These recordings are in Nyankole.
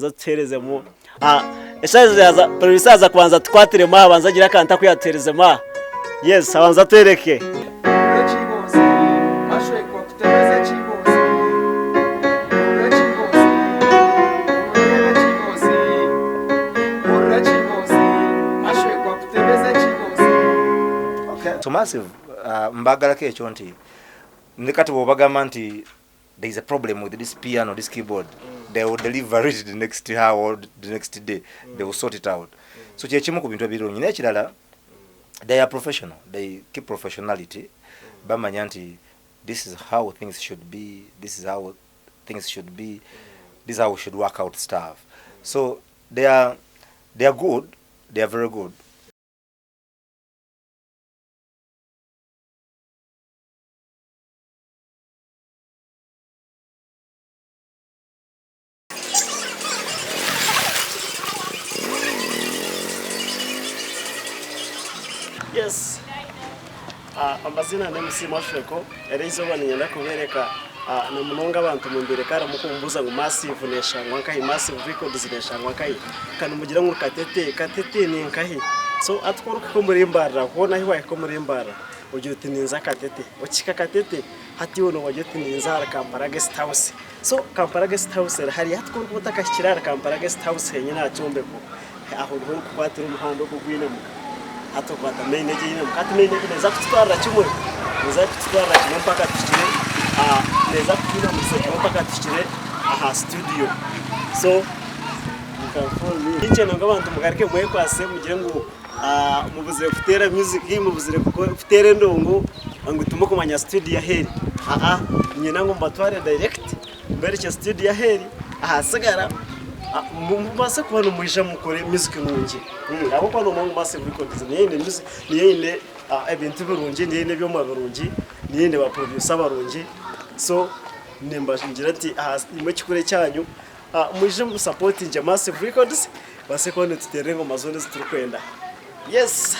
Atuherezemu eshaaha producer aza kubanza atukwatiremu aha abanze agire akantu aku yatuherezemu aha yes abanze atwereke. So massive mbagalako ekyo nti ne kati bwobagamba nti there is a problem with this piano this keyboard mm. they will deliver it the next hour or the next day mm. they will sort it out mm. so kyekimu ku bintu ebirungi n'ekirala mm. they are professional they keep professionality mm. bamanya nti this is how things should be this is how things should be mm. this is how we should work out stuff mm. so they are they are good they are very good Yes. Ah, amazina ni MC Mashweko era eizooba niinyenda kubeereka ah, na munonga abantu mumbaire kare mukumbuuza ngu Massive neshangwa nkahi, Massive Records neshangwa nkahi, ka nimugira ngu Katete, Katete ni nkahi? So hati ku orikuhika omuri Mbarara hoona ahi waahika omuri Mbarara ogira oti ninza Katete, okihika Katete Hati iwe nooba oti ninza ahari Kampala Guest House. So Kampala Guest House eri hariya. Hati ku orikuba otakahikire ahari Kampala Guest House henyine aha kyombeko, aho niho orikukwatira omuhanda ogwo ogwinamuka. Hati okwata main egyo eyinamuka. Hati main egyo neeza kututwarira kimwe, neeza kututwarira kimwe mpaka tuhikire, neeza kutwinamukisa kimwe mpaka tuhikire aha studio. So you can follow me. Niinyenda ngu abantu mugaruke mwekwase mugire ngu Mubuzire kuteera music, mubuzire kuteera endongo ngu timukumanya studio ahu eri. Aa niinyenda ngu mbatware direct mberekye studio ahu eri ahasigara mubaase kuba nimwija mukore music nungi ahabw'okuba noomanya ngu Massive Records niyo eine music niyo eine ebintu birungi, niyo eine ebyoma birungi, niyo eine ba producer barungi so nimbagira nti imwe ekikuru ekyanyu Mwije mu sapotingye Massive Records tubaase kuba nituteera engoma zoona ezi turikwenda. Yes!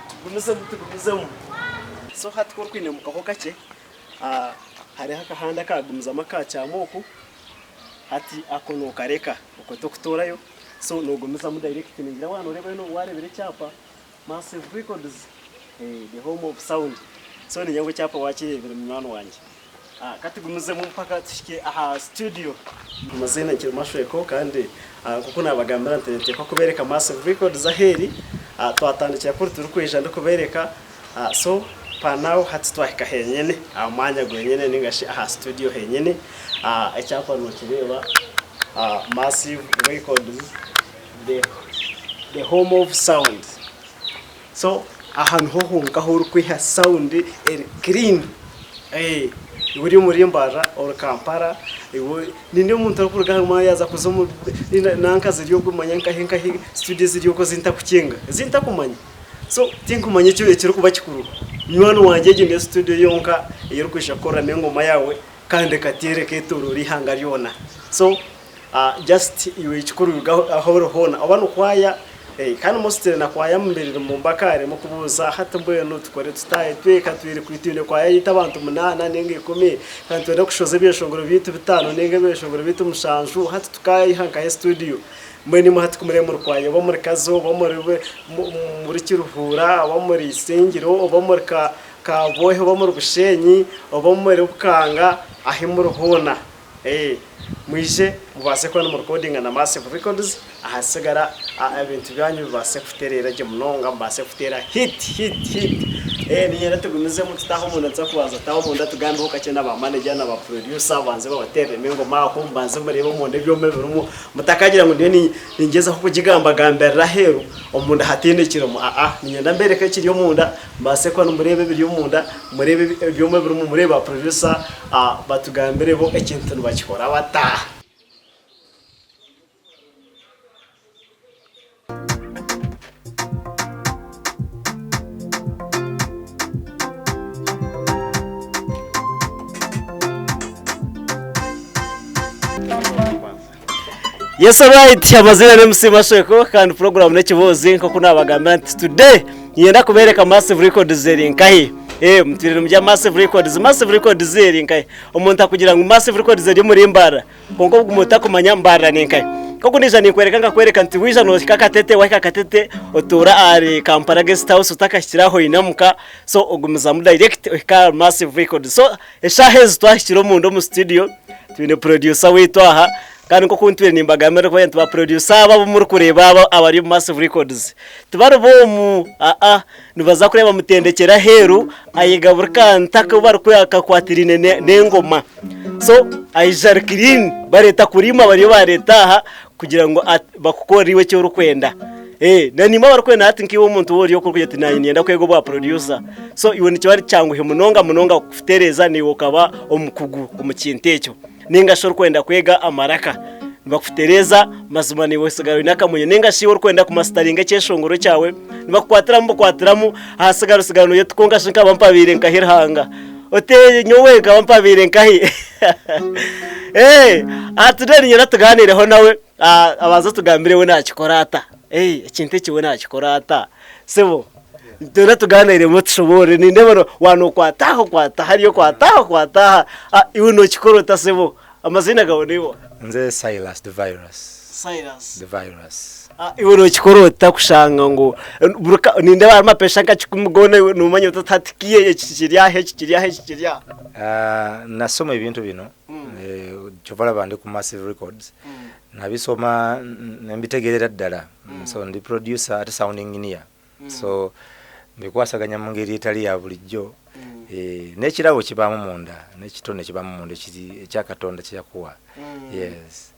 Tugumizemu tugumizemu. So hati ku orikwinemukaho kakye, hariho akahanda akagumizamu akakyama oku, hati ako nookareka okwo torikutoorayo, so noogumizamu direct ningira waaba nooreeba waareebire ekyapa Massive Records, the home of sound. So ningira ngu ekyapa waakireebire munywani wangye. Ka tugumizemu mpaka tuhike aha studio. Amaziina nkiri Mashweko kandi nk'oku naabagambira nti ninteekwa kubeereka Massive Records ahu eri. Twatandikira kuri turikwija ndikubeereka so pa now hati twahika henyine aha mwanya gwenyine ninga shi aha studio henyine. Ekyapa nookireeba Massive Records the home of sound. So aha niho honka ahu orikwiha sound eri clean iwe ori omuri Mbarara, ori Kampala, iwe nindeeba omuntu arikuruga aha yaaza kuza omu nanka ziri okwo manya nkahi nkahi studio eziri okwo ezi ntakukinga ezi ntakumanya so tinkumanya ekirikuba kikuru munywani wangye egi niyo studio yonka ei orikwija kukoreramu engoma yaawe kandi ekateera ekeetooroora eihanga ryona so Just iwe ekikuru ruga ahu ori hoona oba nikwaya kandi mostly na kwaya mumberire mumbaka harimu okubuuza hati mbwenu tukore tuta itwe ka twine kwaya yaitu abantu munaana ninga ikumi kandi nitwenda kushohoza ebyeshongoro byaitu bitaano ninga ebyeshongoro byaitu mushanju hati tukayiha nkahe studio mbwenu imwe hati kumureba muri kwaya oba muri Kazo oba muri Kiruhura oba muri Isingiro oba muri Kabwohe oba muri Bushenyi oba muri Bukanga ahi muri hoona. Mwije mubaase kuba nimurekodinga na Massive Records ahasigara ebintu byanyu bibaase kutereera gye munonga mubaase kuteera hit hit hit. Niinyenda tugumizemu tutaahe omunda nituza kubanza tutaahe omunda tugambeho kakye na ba manager na ba producer babanze babateereremu engoma aho mubanze mureebe omunda ebyoma ebirimu mutakagira ngu ndiyo ningyezaho kugigambagambirira aheeru omunda hataine ekirimu aa niinyenda mbereke ekiri omunda Mubaase kuba nimureeba ebiri omunda, mureebe ebyoma ebirimu, mureebe ba producer batugambire bo ekintu nibakikora bata. Yes alright, amazina ni MC Masheko kandi program n'ekibuuzi nk'oku nabagambira nti today niinyenda kubeereka Massive Records eri nkahi. Eh, mutwire nimurya Massive Records, Massive Records eri nkahi. Omuntu akugira ngu Massive Records eri omuri Mbarara, kwonka oguma otakumanya Mbarara ni nkahi. Nk'oku naija ninkworeka nkakworeka nti waija noohika Katete, waahika Katete otuura ahari Kampala Guest House otakahikire aho oinamuka so ogumizamu direct ohika ahari Massive Records. So eshaaha ezi twahikire omunda omu studio twine producer waitu aha kandi nk'oku ntwire nimbagambira ndikubagira nti ba producer aba abu murikureeba aba abari omu Massive Records tibari b'omu aa nibaza kureeba bamutendekyere aheeru ayega buri kantu aku barikwe akakwatiraine n'engoma. So aija ari clean bareeta kuriima bariyo bareeta aha kugira ngu bakukorere iwe eki orikwenda. Na naimwe abarikwenda hati nkaiwe omuntu waaba ori oku orikugira oti naanye niinyenda kwega obwa producer, so iwe nikiba kyanguhi munonga munonga kukutereeza naiwe okaba omukugu omu kintu ekyo. Nainga shi orikwenda kwega amaraka nibakutereeza mazima naiwe osigara oine akamwenyo. Nainga shi iwe orikwenda kumasitaringa ekyeshongoro kyawe nibakukwatiramu bukwatiramu ahasigara osigara noogira oti kwonka shi nkaba mpabiire nkahi Ruhanga? Oti nyowe nkaba mpabiire nkahi? Ati then niinyenda tugaaniireho nawe abanze atugambire we naakikora ata? Ekintu eki we naakikora ata? Sebo twena tugaaniiremu otushoboorore nindeeba waaba nookwata aha okwata hariya okwata aha okwata aha iwe nookikora ota sebo? Amaziina gaawe niiwe oha? Nze Silas the virus. Silas. The virus. Iwe nookikora ota kushanga ngu nindeeba harimu amapesha nka kikumi goona iwe noomanya oti hati kiiya eki kiri aha eki kiri aha eki kiri aha? Nasoma ebintu bino kyova olaba ndi ku Massive Records nabisoma nembitegerera ddala so ndi producer ate sound engineer so mbikwasaganya mu ngeri etali ya bulijjo n'ekirabo kibaamu munda n'ekitone kibaamu munda ekiri ekya Katonda kye yakuwa yes.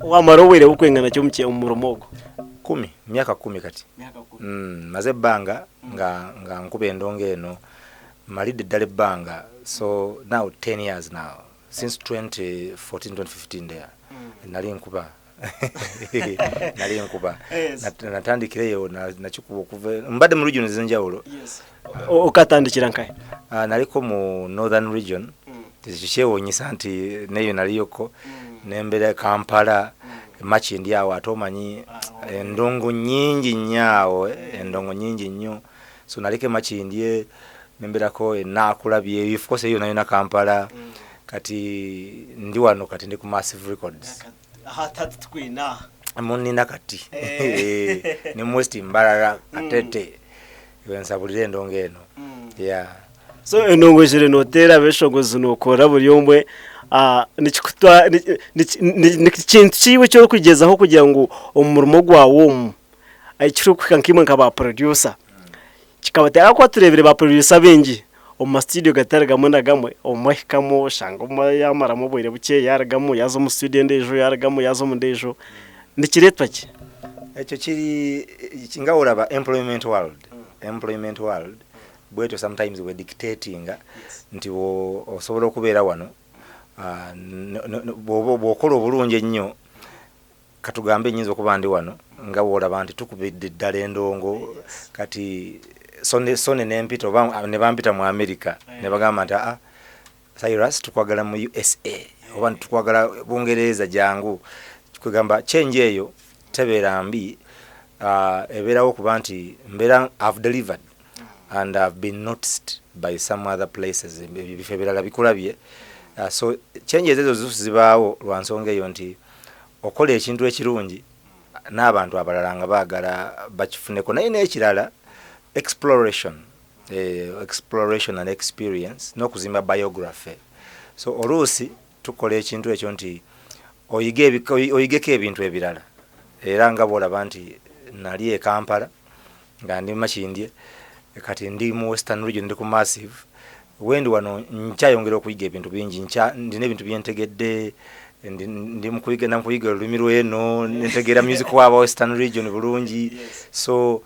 Wamara obwire bukwingana ki omu murimo ogu? Kumi, myaka kumi kati maze ebbanga nga nga nkuba endongo eno malidde ddala ebbanga so now 10 years now since 2014 2015 there nali nkuba nali nkuba natandikira eyo nakikuba okuva mbadde mu region ezenjawulo. Okatandikira nkahi? Naliko mu northern region ekyo kyewunyisa nti neyo naliyoko nembera Kampala Makindye awo ate omanyi endongo nyingi nnyo awo endongo nyingi nnyo so naliko e Makindye nemberako e Nakulabye of course eyo yona yona Kampala kati ndi wano kati ndi ku Massive Records. Munina kati ne mu West Mbarara Katete wensabulira endongo eno yeah. So endongo ejire noteera abeshongozi nokora buri omwe nikintu ki iwe eki orikugyezaho kugira ngu omurimo gwawe omu ekirikuhika nkaimwe nka ba producer kikabateera ahakuba tureebire ba producer baingi omu ma studio gatari gamwe na gamwe omwe ahikamu oshanga omwe yamaramu obwire bukye yarugamu yaaza omu studio endiijo yarugamu yaaza omu ndiijo nikireetwa ki? Ekyo kiri nga woraba employment world, employment world bwetyo sometimes bwe dictatinga nti osobola okubeera wano bwokola obulungi ennyo Katugambe nyinza okuba ndi wano nga bwolaba nti tukubidde ddala endongo kati Sony, Sony nempita oba ne bampita mu America ne bagamba nti aa Cyrus tukwagala mu USA oba tukwagala Bungereza jangu. Kwegamba change eyo tebeera mbi uh, ebeerawo kuba nti mbeera I've delivered and I've been noticed by some other places ebifo ebirala bikulabye uh, so changes ezo zibaawo lwa nsonga eyo nti okola ekintu ekirungi n'abantu abalala nga baagala bakifuneko naye n'ekirala exploration eh, exploration and experience n'okuzimba biography so oluusi tukola ekintu ekyo nti oyige oyigeko ebintu ebirala era nga bwolaba nti nali e Kampala nga ndi Makindye kati ndi mu Western region ndi ku Massive wendi wano nkyayongera okuyiga ebintu bingi ndina ebintu byentegedde ndi mukuyiga nakuyiga olulimi lweno ntegeera music wa Western region bulungi so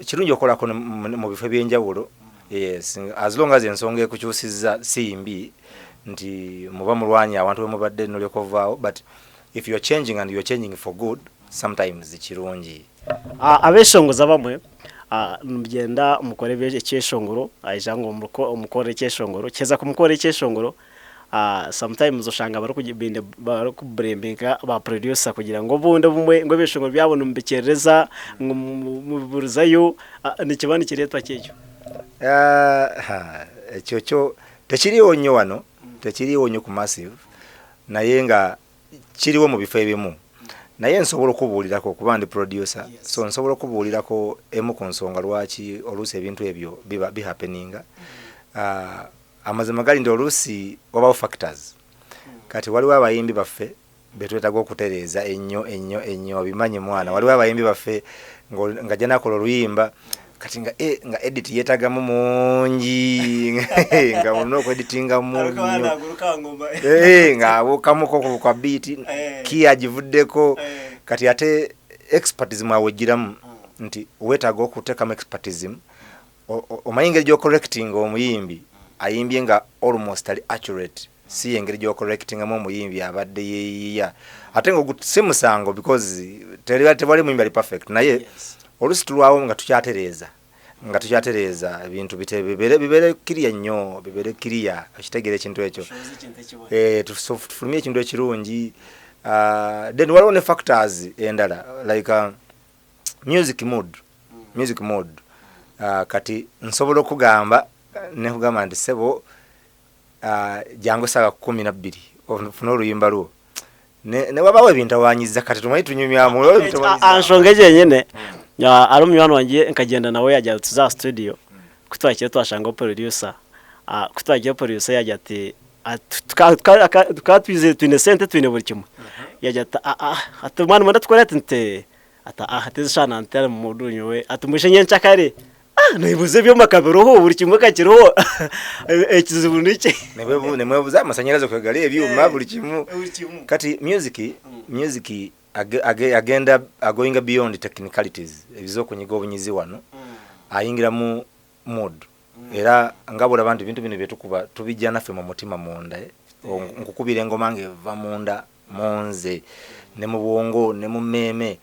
kirungi okolako mu bifo ebyenjawulo yes as long as ensonga ekukyusizza si mbi nti muba mulwanye awantu wemubadde nolyoka ovaawo but if you're changing and you're changing for good sometimes kirungi. Abeshongozi abamwe nimugyenda mukore ekyeshongoro aija ngu omukore ekyeshongoro kiheza kumukora ekyeshongoro sometimes oshanga barikubureminga ba producer kugira ngu obundi obumwe ngu ebyeshongoro byabo nimubikyerereza ngu mubiburizayo nikiba nikireetwa ki ekyo? Ekyo kyo tekiriiwo nnyo wano, tekiriiwo nnyo ku Massive naye nga kiriwo mu bifo ebimu. Naye nsobola okubuulirako kuba ndi producer so nsobola okubuulirako emu ku nsonga lwaki oluusi ebintu ebyo biba bihappeninga. Amazima gali nti oluusi wabawo factors. Kati waliwo abayimbi baffe betwetaaga okutereeza ennyo ennyo ennyo obimanyi mwana waliwo abayimbi baffe ng'ajja nakola oluyimba kati nga, eh, nga edit yeetagamu mungi nga olina okweditingamu nnyo Eh, ng'abuukamuko ku kwa beat key agivuddeko kati ate expertism awo ejjiramu nti weetaaga okuteekamu expertism omanyi engeri gy'ocorrectinga omuyimbi ayimbye nga almost ali accurate si yengeri gy'ocorrectingamu omuyimbi abadde yeeyiiya ate nga si musango because tewali muyimbi ali perfect naye oluusi tulwawo nga tukyatereeza nga tukyatereeza ebintu bibeere bibeere clear nnyo bibeere clear okitegeera ekintu ekyo eh, tufulumye ekintu ekirungi then waliwo ne factors endala like music mood music mood kati nsobola okugamba nekugamba nti sebo jangu saawa 12 ofune oluyimba lwo ne wabawo ebintawanyiza kati tumanyi tunyumyamu waliwo ebintawanyiza. Anshonga egyo yenyine ari omunywani wangye nkagyenda nawe yagira ati tuze aha studio ku twahikire twashangaho producer ku twagiire producer yagira ati tukaba twizire twine sente twine buri kimwe yagira ati ati mwana mwenda tukore ati nti ati ati ezi shaaha nantari omu muudu nyowe ati mbwenu nyenkyakare Nebuza ebyoma ka biriho buri kimwe ka kiriho ekizibu niki? Nemwebuza amasanyarazi oku gari ebyuma buri kimu kati music music agenda agoinga beyond technicalities ebiza okunyiga obunyizi wano ayingiramu mood era nga bworaba nti ebintu bino byetukuba tubijja naffe mu mutima munda nkukubira engoma nga eva munda munze ne mu bwongo ne mu mmeeme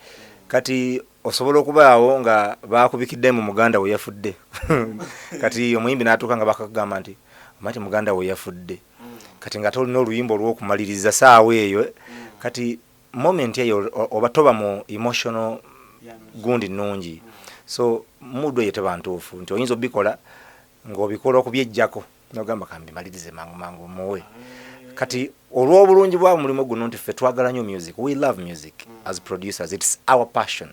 kati osobola okubaawo nga bakubikidde mu muganda we yafudde kati omuyimbi n'atuuka nga bakakugamba nti omanyi ti muganda we yafudde kati nga tolina oluyimba olw'okumaliriza saawa eyo kati moment eyo oba toba mu emotional gundi nnungi so mood eyo teba ntuufu nti oyinza obikola ng'obikola okubyejjako nogamba kambimalirize mangu mangu muwe kati olw'obulungi bwa mulimu guno nti ffe twagala nnyo music we love music as producers it's our passion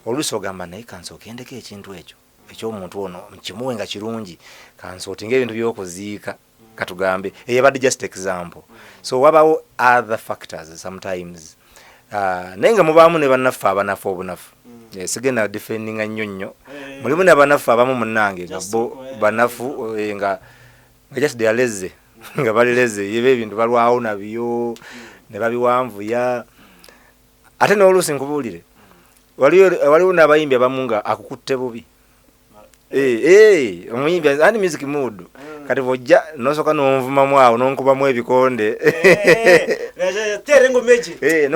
oluusi ogamba naye kansooke ndeko ekintu ekyo ekyomuntu ono nkimuwe nga kirungi kansootinga ebintu by'okuziika katugambe eyo ebadde just example so wabawo other factors sometimes naye nga mubaamu ne bannaffe abanafu obunafu eh, sigenda defendinga nnyo nnyo mulimu n'abanafu abamu munnange nga bo banafu eh, nga nga just they are lazy nga bali lazy yeba ebintu balwawo nabyo ne babiwanvuya ate n'oluusi nkubuulire waliwo n'abayimbi abamu nga akukutte bubi Eh, eh, omuyimbi ani music mood kati bwojja nosooka nonvumamu awo nonkubamu ebikonde Eh,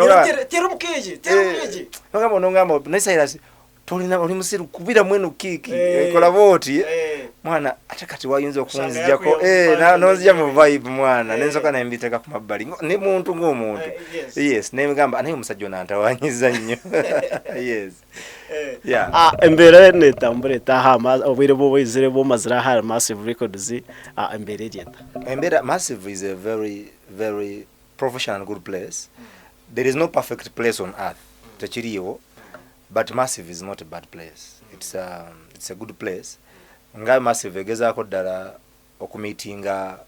nogamba nongamba naye Cyrus tolina oli musiru kubira mweno kiiki kola bwoti mwana ate kati wayinza okunzijako nonzija mu vibe mwana nensoka nembiteeka ku mabbali ne muntu ng'omuntu yes nemugamba naye omusajja ono antawanyiza nnyo yes yeah Embeera netambura eta aha obwire obu oizire obu omazire ahari Massive Records embeera eri eta? Embeera Massive is a very very professional and good place. There is no perfect place on earth. Tekiriiwo. But Massive is not a bad place. It's a good place. Nga Massive egezaako ddala okumeetinga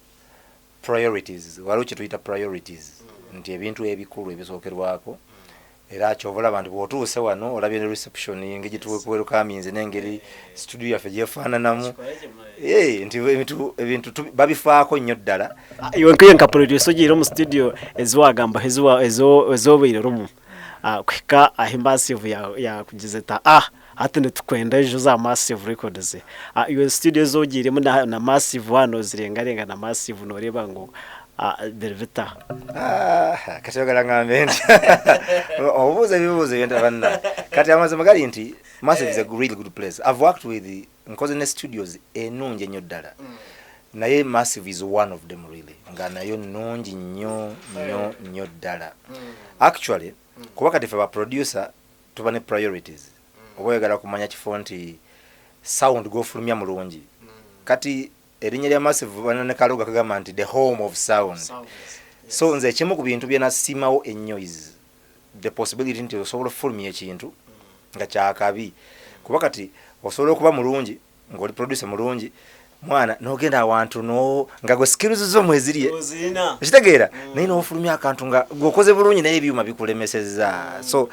priorities. Waliwo kye tuyita priorities nti ebintu ebikulu ebisookerwako era kyova olaba nti bw'otuuse wano olabye ne reception engeri gye tuwelcominze n'engeri studio yaffe gyefaananamu Eh, nti ebintu ebintu babifaako nnyo ddala. Iwe nk'iwe nka producer ogiire omu studio ezi wagambaho ezobaire orimu kuhika ahi Massive yakugize eti hati nitukwenda ejo za Massive Records. Iwe studio ezi ogiiremu na Massive waaba nozirengarenga na Massive noreeba ngu biri bita? Ah, kati oyagala ngambe nti obuuza ebibuuzo ebyo banna kati amazima gali nti Massive is a really good place. I've worked with nkoze ne studios ennungi ennyo ddala naye Massive is one of them really nga nayo nnungi nnyo nnyo nnyo ddala actually kuba kati ffe ba producer tuba ne priorities oba oyagala kumanya kifo nti sound gw'ofulumya mulungi kati erinnya lya Massive bana ne kaloga kagamba nti the home of sound so nze ekimu ku bintu bye nasiimawo ennyo is the possibility nti osobola ofulumya ekintu nga kyakabi kuba kati osobola okuba mulungi ng'oli producer mulungi mwana nogenda awantu no nga gwe skills zo mweziri Ozirina. ekitegeera naye nofulumya akantu nga gweokoze bulungi naye ebyuma bikulemesezza so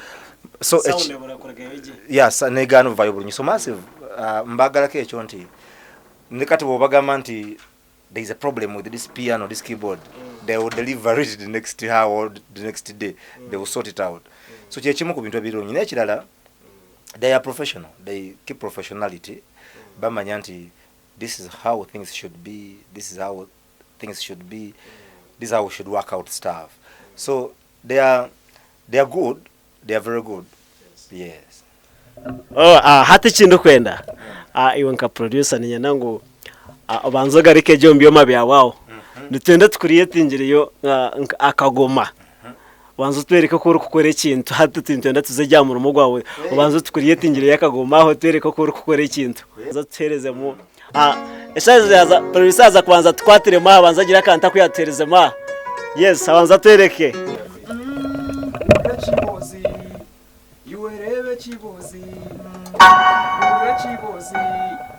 so Sound ebura kurugayo gye. yes negaana ovayo bulungi so massive mbagalako ekyo nti ne kati bwobagamba nti there is a problem with this piano, this keyboard, they will deliver it the next hour or the next day. They will sort it out. So kyekimu ku bintu ebirungi n'ekirala, they are professional, they keep professionality. Bamanya nti this is how things should be, this is how things should be, this is how we should work out stuff. So they are good, they are very good, yes. Oh, hati ekindi kwenda iwe nka producer ninyenda ngu obanze ogarike gye omu byoma byawe aho nitwenda tucreatingireyo akagoma obanze otwereke oku orikukora ekintu. Hati nitwenda tuze gye aha murimo gwawe, obanze otucreatingireyo akagoma aho, otwereke oku orikukora ekintu. Obanze otuherezemu eshaaha yaza producer aza kubanza atukwatiremu aha, abanze agire akantu aku yatuherezemu aha. Yes, abanze atwereke. Kibozi iwe rebe kibozi hurira kibozi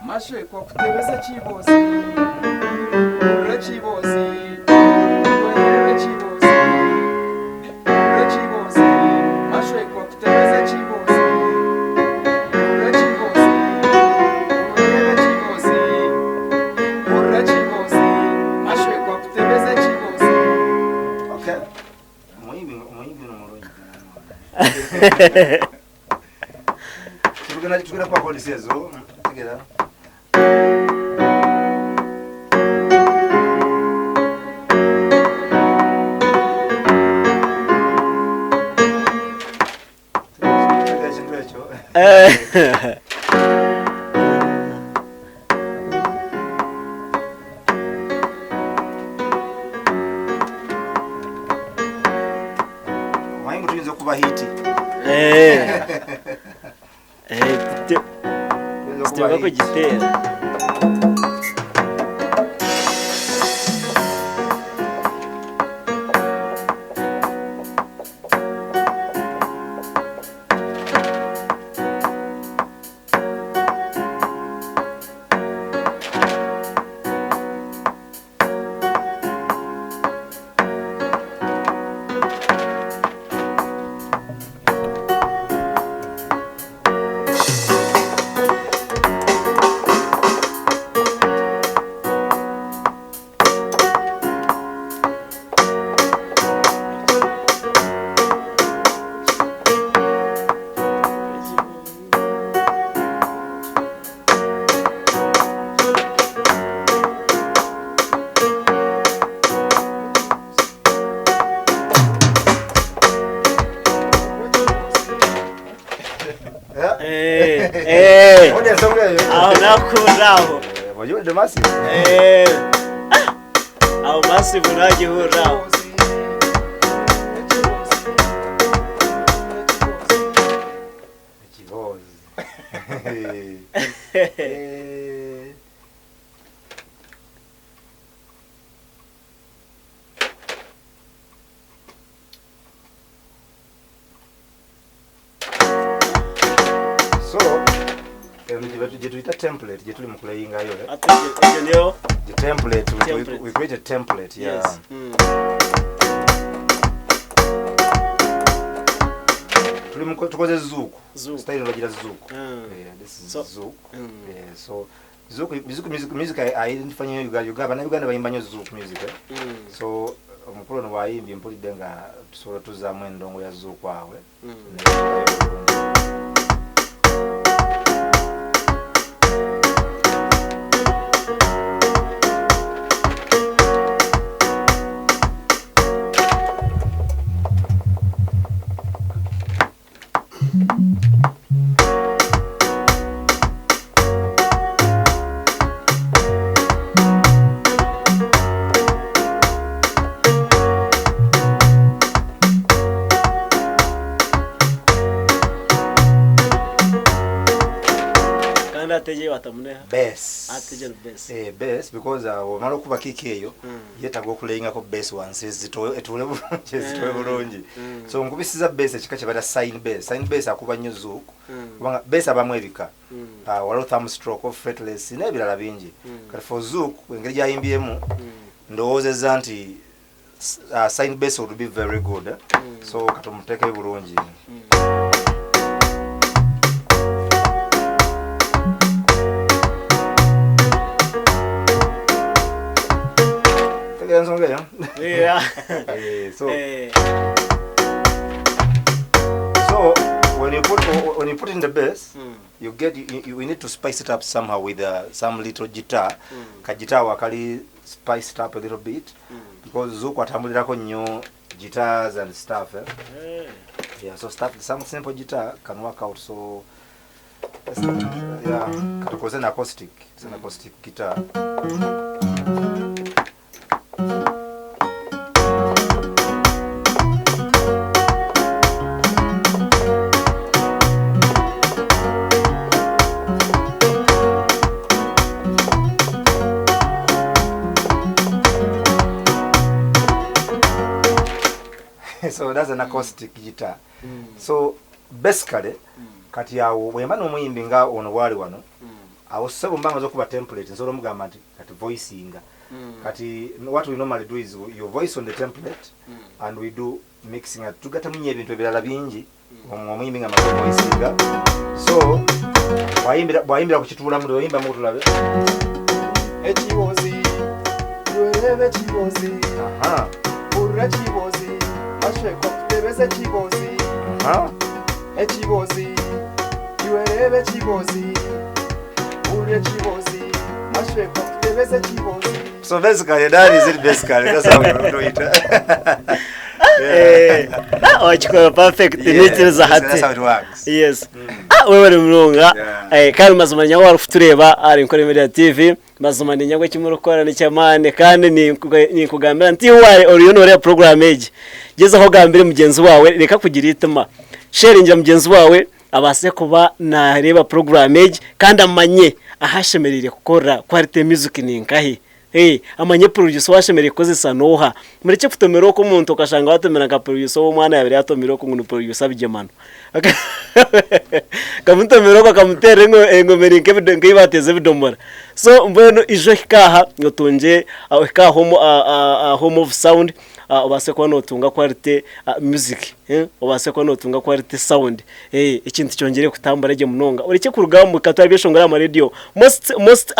mashekwa kutebeza kibozi hurira kibozi iwe rebe kibozi hurira kibozi mashekwa kutebeza kibozi hurira kibozi iwe rebe kibozi hurira kibozi mashekwa kutebeza kibozi. Okay, omuyimbi omuyimbi ono mulungi. Tugenda kuba chords ezo tegera. Tegera ekintu ekyo. Omanyi ngu tuyinza okuba hit. Tuyinza okuba Kiteekwa hit. kugiteera. Eh. Owulira ensonga eyo? Aho nakunda aho. Ogiwulidde massive? Eh. Ah! Aho massive nagihurira aho. Ekibozi. Eh. So eno gye tuyita template gye tuli mu kulayingayo, eh? Ate egyo niyo The template, Template. we create a template, yeah. Yes. Tuli mu tukoze zouk. Zouk. Style bagira zouk. Yeah, this is zouk. Yeah, so zouk music music music identify nnyo Uganda, Uganda bannayuganda bayimba nnyo zouk music, eh? So omukulu ono bw'ayimbye mpulidde nga tusobola tuzaamu endongo ya zouk awe. Netukayo bulungi. Mbwenu hati egyo ei watamu neeha? Bass. Hati egyo ni bass. Eh, bass because bwomala okuba kick eyo yetaaga okulayingako bass wansi ezitowe etuule bulungi ezitowe bulungi. So nkubisiza bass ekika kye bayita sine bass. Sine bass akuba nnyo zouk kubanga bass abamu ebika. Waliwo thumb stroke, fretless n'ebirala bingi. Kati for zouk engeri gyayimbyemu ndowoozezza nti Sine bass would be very good eh? So katumutekeyo bulungi. Tegera ensonga eyo? Yeah. Eh, so Eh, so when you put in the bass, you get you, you, you need to spice it up somehow with some little guitar. Ka guitar wakali spiced up a little bit because Zuku atambulirako nnyo guitars and stuff, eh? Eh. Yeah, so stuff some simple guitar can work out. So yeah, katukoze an acoustic, it's an acoustic guitar. So that's an acoustic guitar. So basically kati awo bwemba n'omuyimbi nga ono bwali wano, awo ssebo mba maze okuba template, nsobola omugamba nti kati voicinga. Kati what we normally do is you voice on the template and we do mixing. Tugattamu nnyo ebintu ebirala bingi omuyimbi nga amaze voicinga. So bwayimbira ku kituulamu, oyimbamu tulabe. Ekibozi lwerebe ekibozi. Wulira ekibozi masheko kutebeza ekibozi. Ekibozi iwerebe ekibozi, wulira ekibozi masheko kutebeza ekibozi. So basically that is it, basically that's how we do it. Eh, ah, wakikora perfect. Yeah, Nikiriza that's hati. how it works. Yes. Ah, webale munonga. Yeah. Eh, kandi mazima nyawe warikutureeba ahari Nkore Media TV, mazima niinyangwa eki murikukora neky'amaani kandi ninkugambira nti iwe oriyo noreeba program egi, gyezaho ogambire mugyenzi waawe, reka kugira eitima. Sharingira mugyenzi waawe abaase kuba nareeba program egi kandi amanye ahu ashemereire kukorera quality music ninkahi. Eh, amanye producer ou ashemereire kukozesa n'oha. Murekye kutomera oku omuntu okashanga watomera nka producer ou omwana yaabaire yaatomire oku ngu ni producer Bigyemano. Akamutomera oku akamuteerera engoma eri nk'ei baateeza ebidomora. So mbwenu ija ohike aha otungye, ohike aha home of sound obaase kuba nootunga quality music, obaase kuba nootunga quality sound. Ekintu kyongyere kutambura gye munonga. Orekye kuruga omu katwara ebyeshongoro aha marediyo. Most most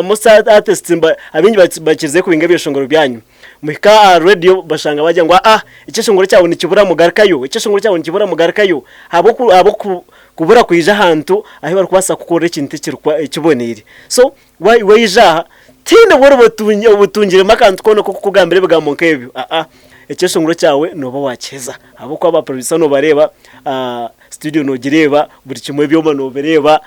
most artists abaingi bakirize kubinga ebyeshongoro byanyu. Muhika aha rediyo bashanga bagira ngu aa ekyeshongoro kyawe nikibura mugarukayo, ekyeshongoro kyawe nikibura mugarukayo. Ahabw'okubura kwija ahantu ahu barikubaasa kukorera ekintu ekiboneire. So waija aha tihaine obu oriba obutungiremu akantu koona k'okukugambira ebigambo nk'ebyo, aa ekyeshongoro kyawe nooba waakiheza ahabw'okuba ba producer noobareeba, studio noogireeba, buri kimwe ebyoma noobireeba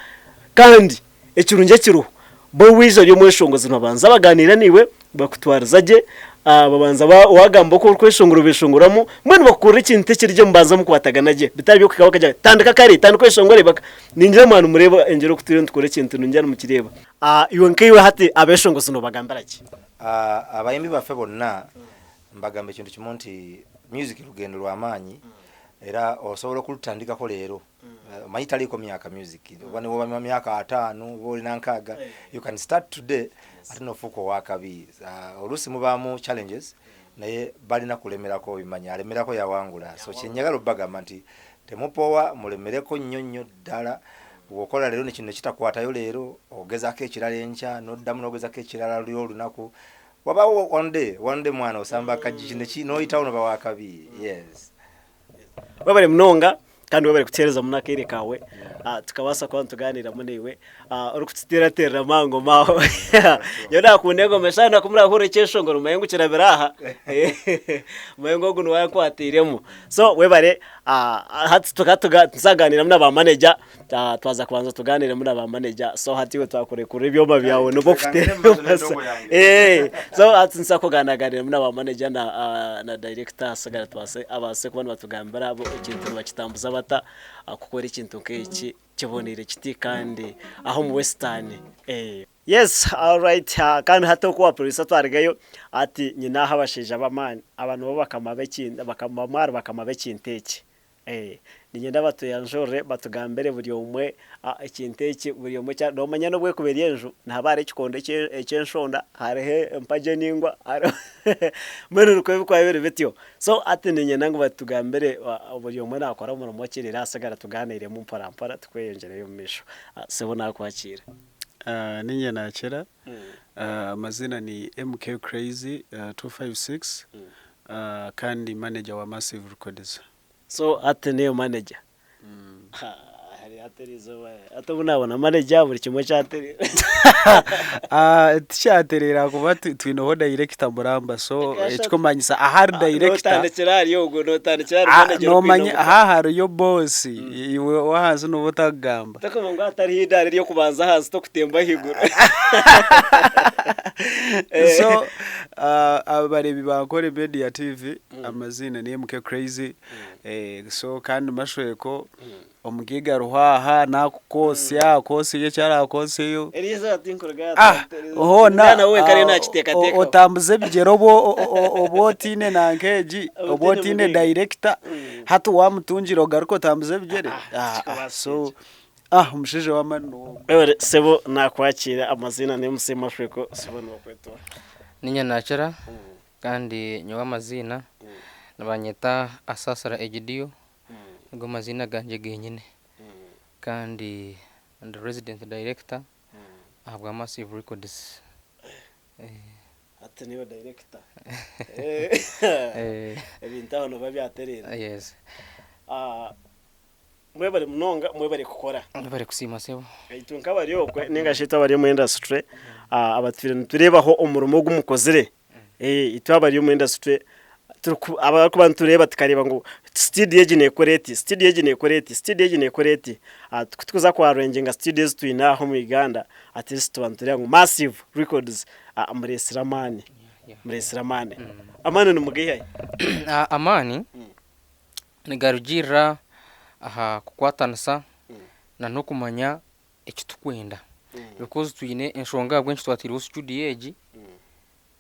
kandi ekirungi ekiriho bo waija ori omweshongozi nibabanza bagaaniira naiwe bakutwariza gye, babanza waagamba oku orikweshongora obeeshongoramu, mbwenu bakukorera ekintu ekiri gye mubanza mukwatagana gye bitari by'okuhika bakagira bati tandika kare, tandika oyeshongore, ningira mwaba nimureeba engyero oku turiyo nitukora ekintu ningira nimukireeba. Iwe nkaiwe hati abeshongozi nobagambira ki? Abayimbi baffe bonna mbagamba ekintu kimu nti music lugendo lwamaanyi era osobola okulutandikako leero. Omanyi taliiko myaka music, oba newoba wa myaka ataano oba olina nkaaga, you can start today ate nofuuka owakabi. Oluusi mubaamu challenges naye balina kulemerako, obimanyi alemerako yawangula. So kyenjagala obagamba nti temupowa, mulemereko nnyo nnyo ddala. Bw'okola leero nekino nekitakwatayo leero, ogezaako ekirala enkya, n'oddamu n'ogezaako ekirala luli olunaku. Wabaawo one day, one day mwana osamba akajiji n'oyitawo noba wakabi. Yes. Webale munonga kandi webale kutuheereza muno akaire kaawe tukabaasa kuba nitugaaniiramu naiwe orikututeerateereramu aha ngoma aho. Nyowe naakunda engoma eshaaha ku murahurira ekyeshongoro mumanye ngu kirabire aha, mumanye ngu ogu niwe ankwatiiremu. So webale hati tukaba tuzaganiiramu na ba manager, twaza kubanza tugaaniiremu na ba manager so hati iwe twakurekurira ebyoma byawe nibwo so hati nituza kugaaniiramu na ba manager na director hasigara abaase kuba nibatugambira bo ekintu nibakitambuza bata kukora ekintu nk'eki. Kiboneire kiti kandi aho omu Western. Yes alright kandi hati oku wa producer twarigayo ati nyine aho abashaija b'amaani aba nibo bakama b'ekintu bamwe ahari bakama b'ekintu eki. Niinyenda batuyanjurire batugambire buri omwe ekintu eki buri omwe eki noomanya n'obu erikuba eri enju nihaba hariho ekikondo eky'enshonda hariho empagi eningwa hariho mbwenu nikwo birikuba biri bityo. So hati niinyenda ngu batugambire buri omwe naakora murimo ki reero ahasigara tugaaniiremu mpora mpora tukweyongyereyo omu maisho. Sebo naakwakiira. Niinye naakira, amazina ni MK Crazy 256 kandi manager wa Massive Records. So hati niiwe manager? Hari hati eriizooba hati obu naabona manager buri kimwe kyatereera. Tikyatereera ahakuba twineho director muramba so ekikumanyisa ahari director. Nootandikira ahari ogwo, nootandikira ahari manager orikwenda Noomanya omuka. aha hariyo boss iwe ow'ahansi nooba otakugamba. Tokuba ngu hatariho eidaara ery'okubanza ahansi tokutemba ahaiguru. So abareebi ba Ankole Media TV amaziina ni MK Crazy So kandi mashweko omugaiga ruhwaha nakukwosya akwosyeyo eki arakwosyeyo hoona otambuze ebigyere obu otiine nanka egi obu otiine dayirekita hati wamutungira ogaruke otambuze ebigyere so omushaija ow'amaani niwe ogwo. Sebo nakwakira amaziina ni MC Mashweko sebo nibakweta oha? Niinye Nakira Kandi nyowe amaziina nibanyeta Asasira Egidio, nigo maziina gangye genyine. Kandi ndi resident director ahabwa Massive Records. Hati niiwe director. Ebintu aho nibiba byatereera. Yes. Mwebare munonga mwebare kukora. Mwebare kusiima sebo. Itwe nk'abari okwe ninga shi itwe abari omu industry abatwire nitureebaho omurimo ogu mukozire, itwe abari omu industry abarikuba nitureeba tukareeba ngu studio egi neekora eti, studio egi neekora eti, studio egi neekora eti, ku turikuza ku arranginga studio ezi twine aha omu Uganda at least tuba nitureeba ngu Massive Records mureetsire amaani, mureetsire amaani. Amaani nimugaiha hi? Amaani Nigarugiirira aha kukwatanisa na n'okumanya eki turikwenda because twine enshonga ahabw'enki twataireho studio egi,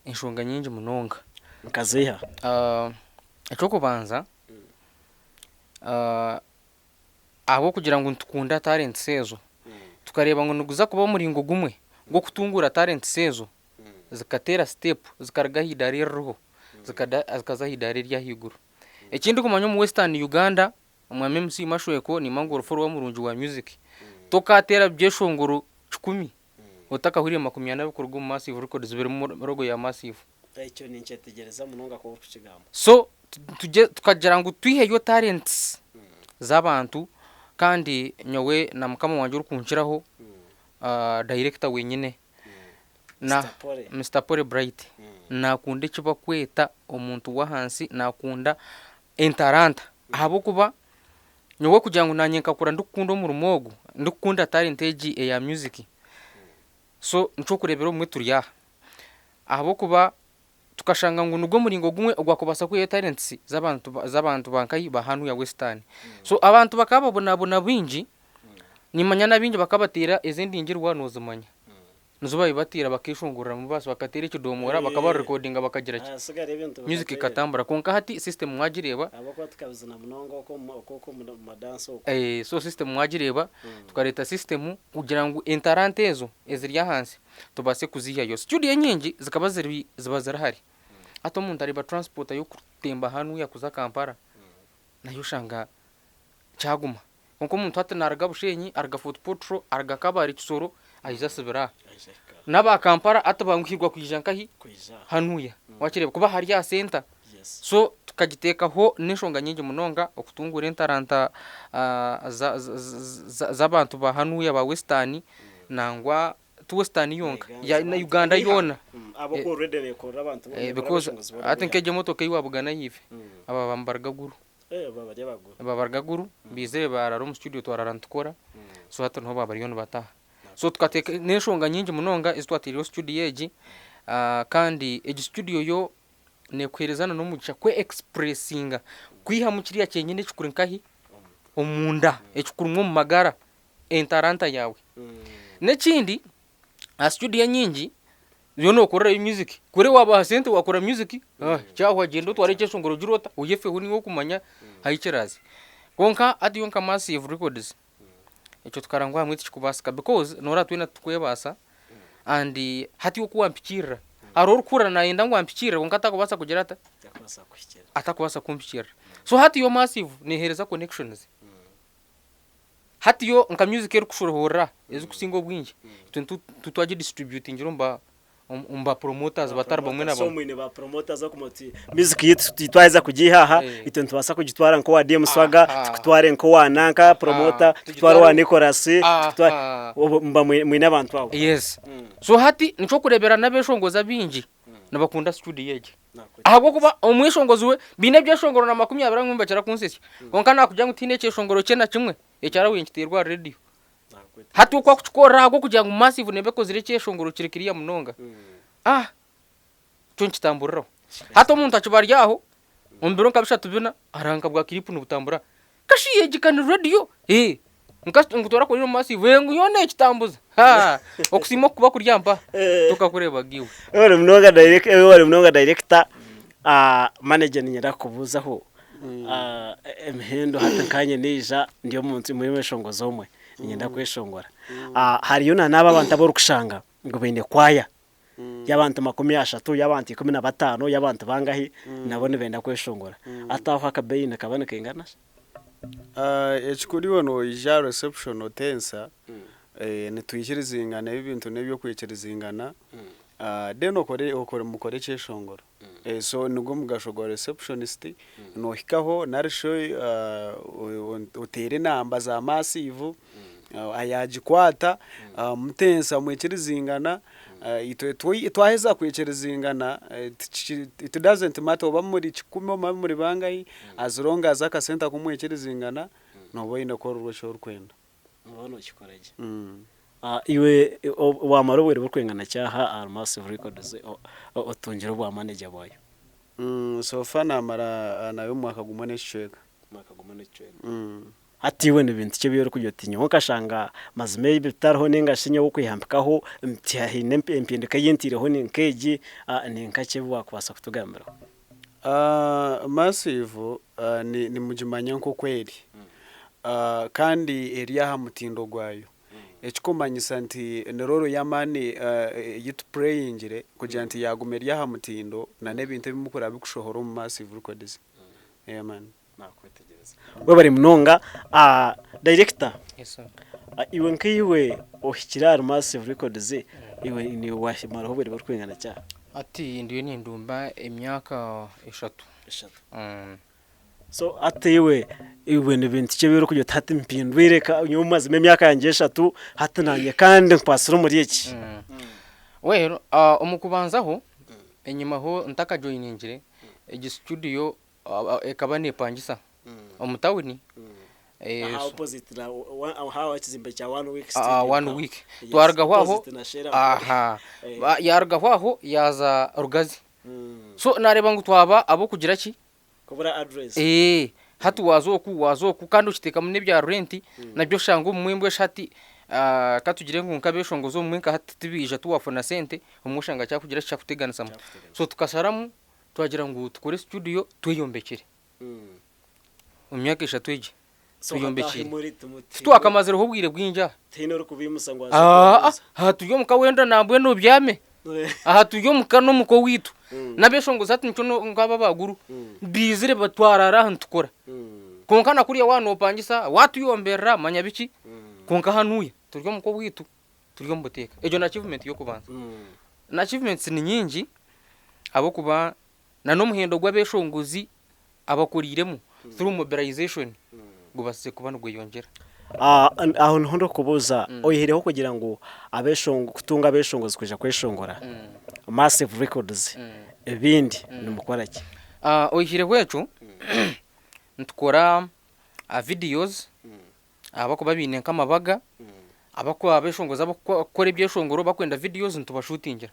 enshonga nyingi munonga. Nkaziiha? Eky'okubanza, ahabw'okugira ngu nitukunda talents ezo, tukareeba ngu niguza kuba omuringo gumwe gw'okutunguura talents ezo zikateera step zikaruga aha idaara eririho zikaza aha idaara ery'ahaiguru. Eki ndikumanya omu Western Uganda, Omwami MC Mashweko niimanya ngu ori follower murungi wa music. Tokateera byeshongoro kikumi otakahuriire makumyana bikuruga omu Massive Records birimu logo ya Massive. Ekyo ninkyetegyereza munonga ku orikukigamba. So tugye tukagira ngu twiheyo talents z'abantu kandi nyowe na mukama wangye orikunkiraho, director wenyine na Mister Pole. Mister Pole Bright nakunda eki bakweta omuntu w'ahansi nakunda entaranta ahabw'okuba nyowe kugira ngu nanye nkakura ndikukunda omurimo ogu ndikukunda talent egi eya music so nikyo orikureebera obumwe turi aha ahabw'okuba tukashanga ngu nigwo muringo gumwe ogwakubaasa kwihayo talents z'abantu z'abantu ba nkahi ba hanuya western so abantu bakaba babonabona baingi Nimanya n'abaingi bakabateera ezindi ngirwa noozimanya. Nizo baabibateera bakeeshongoreramu baasi bakateera ekidomoora bakaba barirekodinga bakagira ki, Hasigara ebintu music bikateera. ekatambura. Kwonka hati system mwagireeba. Ahabw'okuba tukabizina munonga okwo omu okwo okwo omu madansi okwo. So system mwagireeba, tukareeta system kugira ngu entaranta ezo eziri ahansi tubaase kuziihayo. Studio enyingi zikaba ziri ziba ziri hare. Hati omuntu areeba transport y'okutemba hanuya kuza Kampala, nayo oshanga kyaguma. Kwonka omuntu hati naruga Bushenyi, aruga Fort Portal, aruga Kabale, Kisoro, aija asibira aha. N'aba Kampala hati banguhirwa kwija nkahi? Hanuya. Wakireeba? Kuba hari aha center. So tukagiteekaho n'enshonga nyingi munonga okutunguura entaranta z'abantu ba hanuya ba Western nangwa ti Western yonka, na Uganda yoona. Because hati nk'egi emotoka ei wabugana ahaifo, aba nibaruga Gulu. Babaruga Gulu baizire baarara omu studio twarara nitukora so hati niho baabariyo nibataaha. So tukateeka n'enshonga nyingi munonga ezi twateireho studio egi kandi egi studio yo neekuheereza n'omugisha kwe expressinga kwihamu kiriya kyenyine ekikuri nkahi omunda ekikurimu omu magara. entaranta yaawe. N'ekindi aha studio enyingi yo nokorerayo music kuri wabaha sente wakora music ah, kyahwa gyenda otware ekyeshongoro ogire ota oyefeho niiwe okumanya ahi kiraaze. Kwonka hati yo nka Massive Records ekyo tukareba ngu ahamwe tikikubaasika because noreeba twena titukwebaasa and hati oku wampikiirira hariho orikuhurira nayenda ngu ampikiirire kwonka atakubaasa kugira ata? Atakubaasa kumpikiirira. So hati yo Massive neeheereza connections. Hati yo nka music erikushohorera ezikusinga obwingi itwe nitu twagidistributingira omu ba omu ba promoters batari bamwe na So bamwe. mwine ba promoters okumanya oti music yitu twaheza kugiiha aha Eh. itwe nitubaasa kugitwara nk'owa DM Swaga Aha. tukutware nk'owa nanka promoter tukutware owa Tugitware Nicholas tukutware Aha. obwo muba mwine abantu abo. Yes. So hati nikyokureebera n'abeshongozi abaingi nibakunda studio egi. Ahabw'okuba omweshongozi we baine ebyeshongoro na 20 abamwe nibakira kunsesya. Kwonka nakugira ngu tihaine ekyeshongoro kye na kimwe ekyarahwire nikiteerwa aha rediyo. Hati oku akukikorera ahabw'okugira ngu Massive neeba ekozire ekyeshongoro kiri kiriya munonga, ah kyo nikitamburiraho. Hati omuntu akiba ari aho, omu biro nka bishatu bina, aranga nka bwa clip nibutambura. Kashi egi ka ni rediyo? Eeh nka ngu torakorire omu Massive, eeh ngu yoona nekitambuza. Haa okusiima okukuba kuri aha mpaha, tokakureebaga iwe. Webare munonga direct webare munonga director manager niinyenda kukubuuzaho Emihendo hati nkanye neija ndi omuntu omweshongozi omwe niinyenda kweshongora. Hariyo na n'abo abantu abu orikushanga ngu baine kwaya y'abantu 30, y'abantu 15, y'abantu bangahi nabo nibenda kweshongora. Hati aho akabeeyi nikaba nikaingana ki? Ekikuru iwe noija aha reception otensa, nitwikirizingana ebi ebintu n'eby'okwikirizingana, then okore okore mukore ekyeshongoro. So nigwo mugasho gwa receptionist, nohikaho nari shi oteere enamba za massive, yagikwata mutensa mwikirizingana, itwe twaheza kwikirizingana it doesn't matter oba muri kikumi oba muri bangahi, as long as akasente aku mwikirizingana, nooba oyine kukorerwa eki orikwenda. Nooba nookikora gye. Iwe waamara obwire burikwingana ki aha ahari Massive Records otungire obwa manager bwayo? So far naamara nayo omwaka gumwe n'ekicweka. Omwaka gumwe n'ekicweka. Hati iwe ni bintu ki ebi orikugira oti nyowe nkashanga mazima ebi bitariho ninga shi nyowe okwihampikaho nti haine empinduka ei ntaireho ni nk'egi, ni nkaki ebi waakubaasa kutugambiraho? Massive nimugimanya nk'oku eri kandi eri aha mutindo gwayo. Ekikumanyisa nti ni role y'amaani ei tupureyingire kugira nti yaaguma eri aha mutindo na n'ebintu ebi murikureeba birikushohora omu Massive Records. Yeah man. Webare munonga. Director, Yes sir. iwe nkaiwe ohikire ahari Massive Records, iwe niiwe wamaraho obwire burikwingana ki aha? Hati ndiyo nindumba emyaka eshatu. Eshatu. So hati iwe, iwe ni bintu ki ebi orikugira oti hati mpindwire ka nyowe mazima emyaka yangye eshatu, hati nanye kandi nkwatsire omuri eki? Well, omu kubanzaho, enyimaho ntakajoyiningire, egi studio ekaba nepangisa omu tawuni. Aha opposite na aha ekizimbe kya one week stadium. One week. Twarugaho aho, aha, yarugaho aho yaaza Rugazi. So nareeba ngu twaba ab'okugira ki? Kubura address. Eeh, hati waaza oku, waaza oku kandi okiteekamu n'ebya rent nabyo oshanga obumwe mbwenu shi hati katugire ngu nk'abeshongozi obumwe nka hati tibaija tiwafuna sente, obumwe oshanga kyakugira ki kyakuteganisamu. So tukasharamu twagira ngu tukore studio tweyombekire. Omu myaka eshatu egi tweyombekire. Titwakamazireho obwire bwingi aha. Tihaine orikubiimusa ngu aze Aa, kubabuuza. aha turi omuka wenda nambwenu obyame. Aha turi omuka n'omuka owaitu. N'abeshongozi hati nikyo no- nk'aba abaaguru baizire ba- twaraara aha nitukora. Kwonka na kuriya waaba noopangisa waatuyomberera manya biki, kwonka hanuuya turi omuka owaitu turi omu buteeka. Egyo ni achievement y'okubanza. Na achievements ni nyingi ahabw'okuba na n'omuhendo gw'abeshongozi abakuriiremu through mobilization gubaasize kuba nigweyongyera. Aho niho ndikukubuuza, oyihireho kugira ngu kutunga abeshongozi kwija kweshongora, Massive Records, ebindi nimukora ki? Oyihireho ekyo, nitukora videos abakuba baine nk'amabaga, abakuba abeshongozi abakukora ebyeshongoro bakwenda videos nitubashutingira.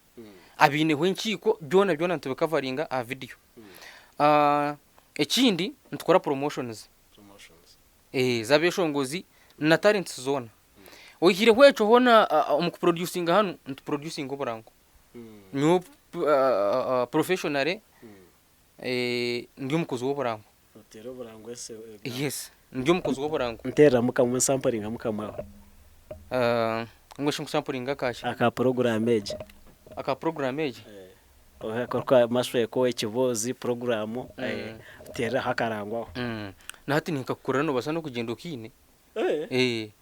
Abaineho enkiiko byona byona nitubikavaringa aha video. Ekindi nitukora promotions z'abeshongozi na talents zoona. Oihireho ekyo hoona omu kuproducinga hanu nituproducinga oburango. Nyowe professionally ndi omukozi w'oburango. Oteera oburango ese. Yes, ndi omukozi w'oburango. Nteereramu kamwe nsamparingamu kamwe aho. Mbwenu shi nkusampuringe akaki? Aka puroguraamu egi. Aka puroguraamu egi? Aka Mashweko, ekiboozi, puroguraamu, teereraho akarango aho. Na hati ninkakukorera noobaasa n'okugyenda okiine.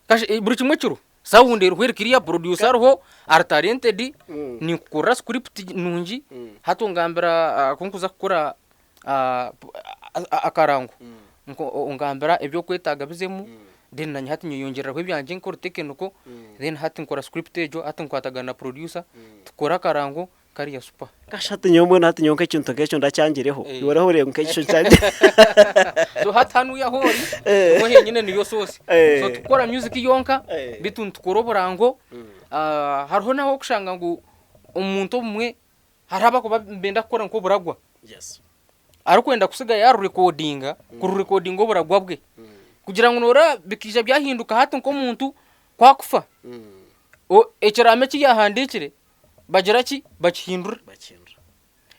Kasha buri kimwe kiriho. Sound eriho eri clear, producer ariho, ari talented, ninkukorera script nungi, hati ongambira ku nkuza kukora akarango, ongambira eby'okwetaaga bizemu, then nanye hati nyeyongyereraho ebyangye nk'orutekeniko, then hati nkora script egyo, hati nkwatagana na producer, tukora akarango kariya super. Kasha hati nyowe mbwenu hati nyowe nk'ekintu nk'ekyo ndakyangireho. Iwe orahurira ngu nk'ekyo nkyangire. So hati hanuya ahu ori, niho henyine niyo source. So tikukora music yonka, beitu nitukora oburango, hariho n'ahu orikushanga ngu omuntu obumwe hariho abakuba nibenda kukora nk'oburagwa. Arikwenda kusiga yarurekodinga, kururekodinga oburagwa bwe. Kugira ngu noreeba bikaija byahinduka hati nk'omuntu ku akufa, ekiraamo eki yahandiikire bagira ki? Bakihindura.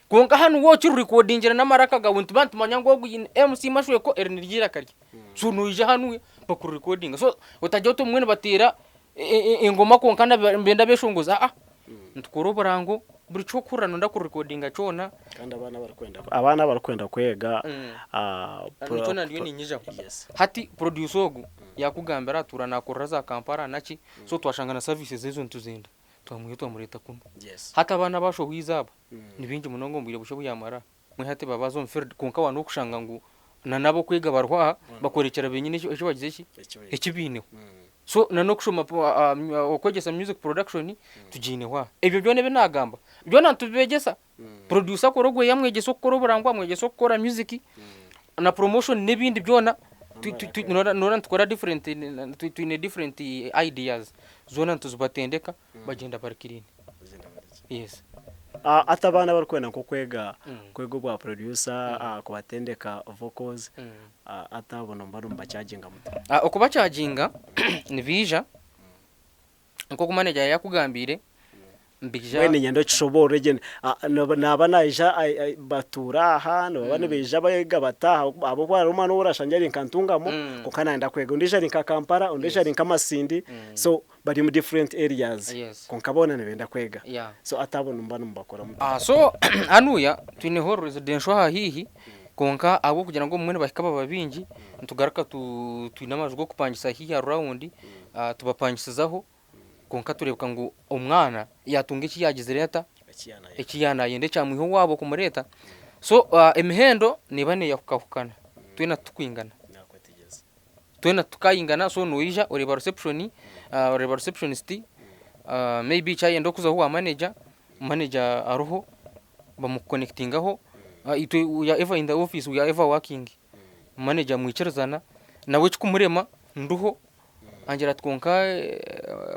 Kwonka hanu waaba okirurekodingire n'amaraka gaawe nituba nitumanya ngu ogu ni MC Mashweko eri niryo eiraka rye. So noija hanu bakururekodinga. So otagira oti obumwe nibateera engoma kwonka nibenda beshongoze aa nitukora oburango buri ky'okuhurira noyenda kurekodinga kyona. Kandi abaana abarikwenda abaana abarikwenda kwega Nikyo nandiyo ninyijaho. Hati producer ogu yakugambira atuura nakorera za Kampala naki so twashanga na services ezo nituzenda twamwiha twamureta kunu. Hati abaana abashohwize aba ni baingi munonga omu bwire bukye obu yamara aha. Mbwenu hati baba baza omu field kwonka waaba nokushanga ngu na n'abokwega bariho aha bakworekyera benyini eki bagize ki eki baineho. So na n'okushoma okwegyesa music production tugiineho aha. Ebyo byona ebi naagamba byona nitubibegyesa. Producer akore ogwe yamwegyesa okukora oburango, amwegyesa okukora music na promotion n'ebindi byona noreeba nitukora different twine different ideas zoona nituzibatendeka bagyenda bari clean. Yes. Hati abaana abarikwenda nk'okwega kwega obwa producer, kubatendeka vocals, hati abo noba nomubachaginga muta? Okubachaginga nibaija nk'oku manager yaakugambiire nibaija. Mbwenu niinyenda okishoboorore gye. Naaba naija batuura aha, nibaba nibaija beega bata ahabw'okuba hariho omwana ou orashangye ari nka Ntungamo kwonka nayenda kwega, ondiijo ari nka Kampala, ondiijo ari nka Masindi, so bari omu different areas kwonka boona nibenda kwega. So hati abo nimuba nimubakora muta? So hanuya twineho residential aha haihi kwonka ahabw'okugira ngu obumwe nibahika baba baingi, nitugaruka twine amaju g'okupangisa haihi aha rawundi tubapangisizaho kwonka tureebeka ngu omwana yaatunga eki yaagizire ata, eki yaanayenda ekyamwiha owaabo kumureeta. So emihendo neeba neeyahukahukana twena titukwingana. Twena titukayingana so noija oreeba reception, oreeba receptionist maybe kyayenda okuzaho owa manager, manager ariho bamuconnectingaho, itwe we are ever in the office, we are ever working, manager mwikirizana nawe ekikumurema ndiho angira ati kwonka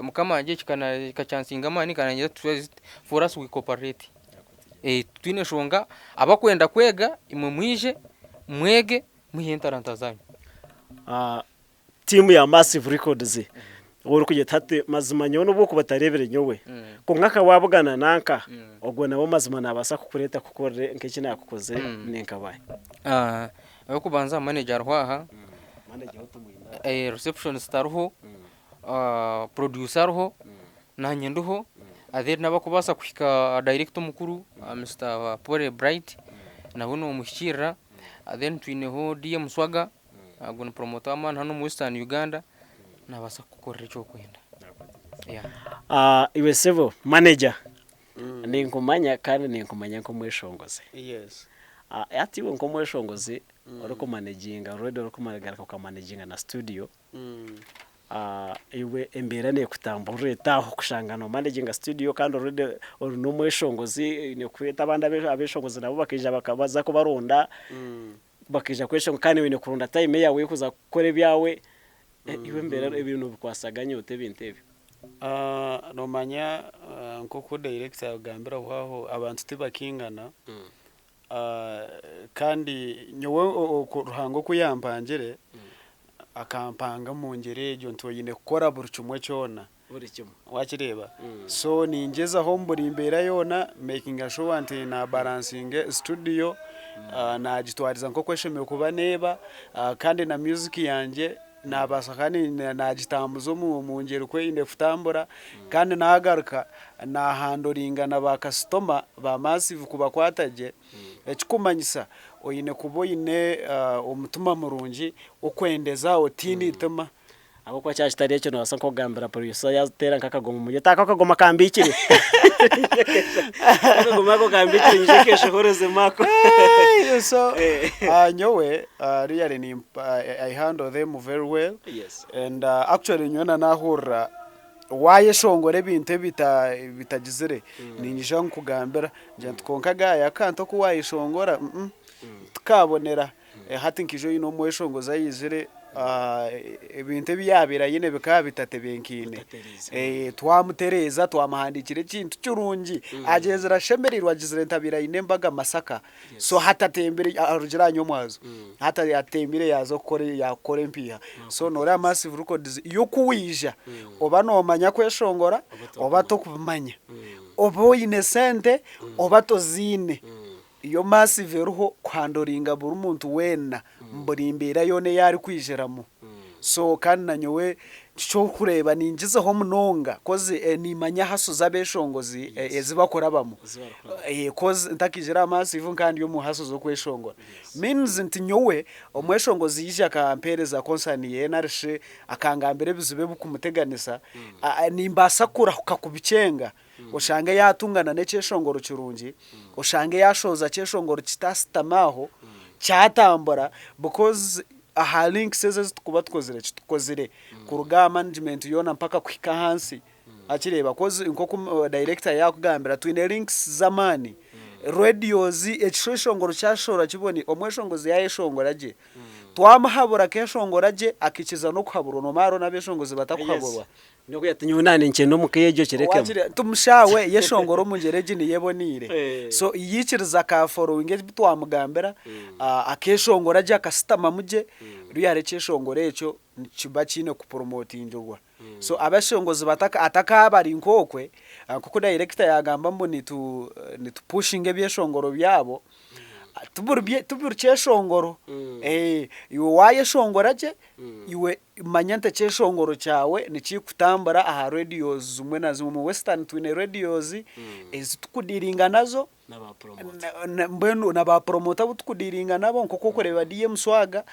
mukama wangye kikakyansinga amaani kanangira for us we cooperate. Titwine nshonga, abakwenda kwega imwe mwije mwege Mwihe entaranta zanyu. Tiimu ya Massive Records orikugyeta hati mazima nyowe nobu okuba otareebire nyowe kwonka nka waabugana nanka ogwo nawe mazima naabaasa kukureeta akukorere nk'eki naakukozire ninkabahe. Ow'okubanza manager ariho aha, receptionist ariho, producer ariho, naanye ndiho, then n'abarikubaasa kuhika director omukuru Mister Paul Bright nawe nomuhikiirira. Then twineho DM Swaga, ogwo ni promoter w'amaani hanu omu Western Uganda, naabaasa kukukorera eki orikwenda. Yeah. Iwe sebo manager, ninkumanya kandi ninkumanya nk'omweshongozi. Yes. Hati iwe nk'omweshongozi orikumanaginga already orikugaruka okamanaginga na studio, Iwe embeera neekutamburira eta aho kushanga noomanaginga studio kandi already ori n'omweshongozi oine kweta abandi abeshongozi nabo bakaija baza kubaronda bakaija kweshongora kandi iwe oine kuronda time yaawe ey'okuza kukora ebyawe, iwe embeera ebyo noobikwasaganya ota ebintu ebyo? Noomanya nk'oku dayirekita yaagambire aho aho abantu tibakingana kandi nyowe Ruhanga oku yampangire. Akampanga omu ngyeri egyo nti oine kukora buri kimwe kyona. Buri kimwe. Wakireeba? So ningyezaho omu buri mbeera yoona makinga sure nti na balancinga studio, nagitwariza nk'oku eshemereire kuba neeba kandi na music yangye nabaasa kandi nagitambuza omu ngyeri oku eine kutambura kandi nagaruka na handoringa na ba kasitoma ba massive kubakwata gye. Ekikumanyisa oine kuba oine omutima murungi okwendeza otiine eitima. Ahabw'okuba kyaba kitari ekyo noobaasa nk'okugambira producer yaateera nk'akagoma omuri oti, Ako akagoma kambiikire. Akagoma ako kambiikire nyije nkeshohorezemu ako. So nyowe really I handle them very well and actually nyowe na naahurira waayeshongora ebintu ebitagizire niinyija nkugambira ngira nti kwonka gaaya akantu aku waayeshongora tikaabonera. Hati nkaija oine omweshongozi aizire ebintu ebi yaabaire aine bikaba bitatebenkaine. Twamutereeza twamuhandiikira ekintu kirungi, agyenzire ashemereirwe agizire nti abaire aine embaga Masaka, so hati atembire arugire aha Nyomwazo, hati atembire yaaza kukora yaakukora empiiha. So nooreeba Massive Records yo ku waija oba noomanya kweshongora oba tokubimanya, oba oine sente oba toziine. Yo Massive eriho kuhandoringa buri muntu weena buri mbeera yoona ei arikwijiramu. So kandi nanyowe ky'okureeba ningizeho munonga coz nimanya haso z'abeshongozi ezi bakurabamu coz ntakaijire aha Massive nkaba ndi omu haso z'okweshongora. Means nti nyowe omweshongozi yaija akampereza concern ye narishi akangambira ebizibu ebikumuteganisa, nimbaasa kurahuka kubikyenga. Oshange yaatungana n'ekyeshongoro kirungi, oshange yaashohoza kyeshongoro kitasitami aho, kyatambura because aha links ezi ezi turikuba tukozire ki tukozire kuruga aha management yoona mpaka kuhika ahansi wakireeba coz nk'oku director yaakugambira twine links z'amaani, radios ekishongoro kyashohora kibone omweshongozi yaayeshongora gye twamuhabura akeeshongora gye akaikiriza n'okuhaburwa noomanya hariho n'abeeshongozi batakuhaburwa. Nyowe ati nyowe naanye ninkyenda omu ka egyo kirekemu. Wakire tumushaawe yeshongora omu ngyeri egi niyo eboneire. So yaikiriza aka followinga ebi twamugambira, akeshongora gye akasitamamu gye, real ekyeshongoro ekyo nikiba kiine kupromotingirwa. So abeshongozi bataka atakaaba ari nk'okwe, nk'oku director yagamba mbu nitu nitu pushinga ebyeshongoro byabo, Ti buri kyeshongoro, iwe waayeshongora gye, iwe manya nti ekyeshongoro kyawe nikikutambura aha radios zimwe na zimwe. Omu Western twine radios ezi turikudiiringa nazo mbwenu na ba puromota abu turikudiiringa nabo nk'oku orikureeba DM Swaga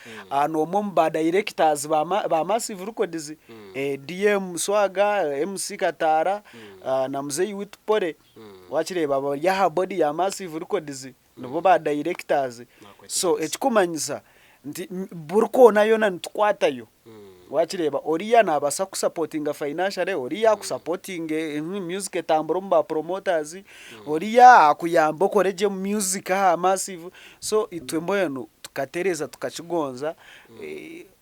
n'omwe omu ba dayirekitazi ba Massive Records, DM Swaga, MC Kataara na Muzeeyi Witu Pole. Wakireeba bari aha body ya Massive Records nibo ba directors so ekikumanyisa nti buri koona yoona nitukwatayo wakireeba oriya nabaasa kukusapotinga financially oriya akusapotinge music etambure omu ba promoters oriya akuyambe okore gye music aha Massive so itwe mbwenu tukatereeza tukakigonza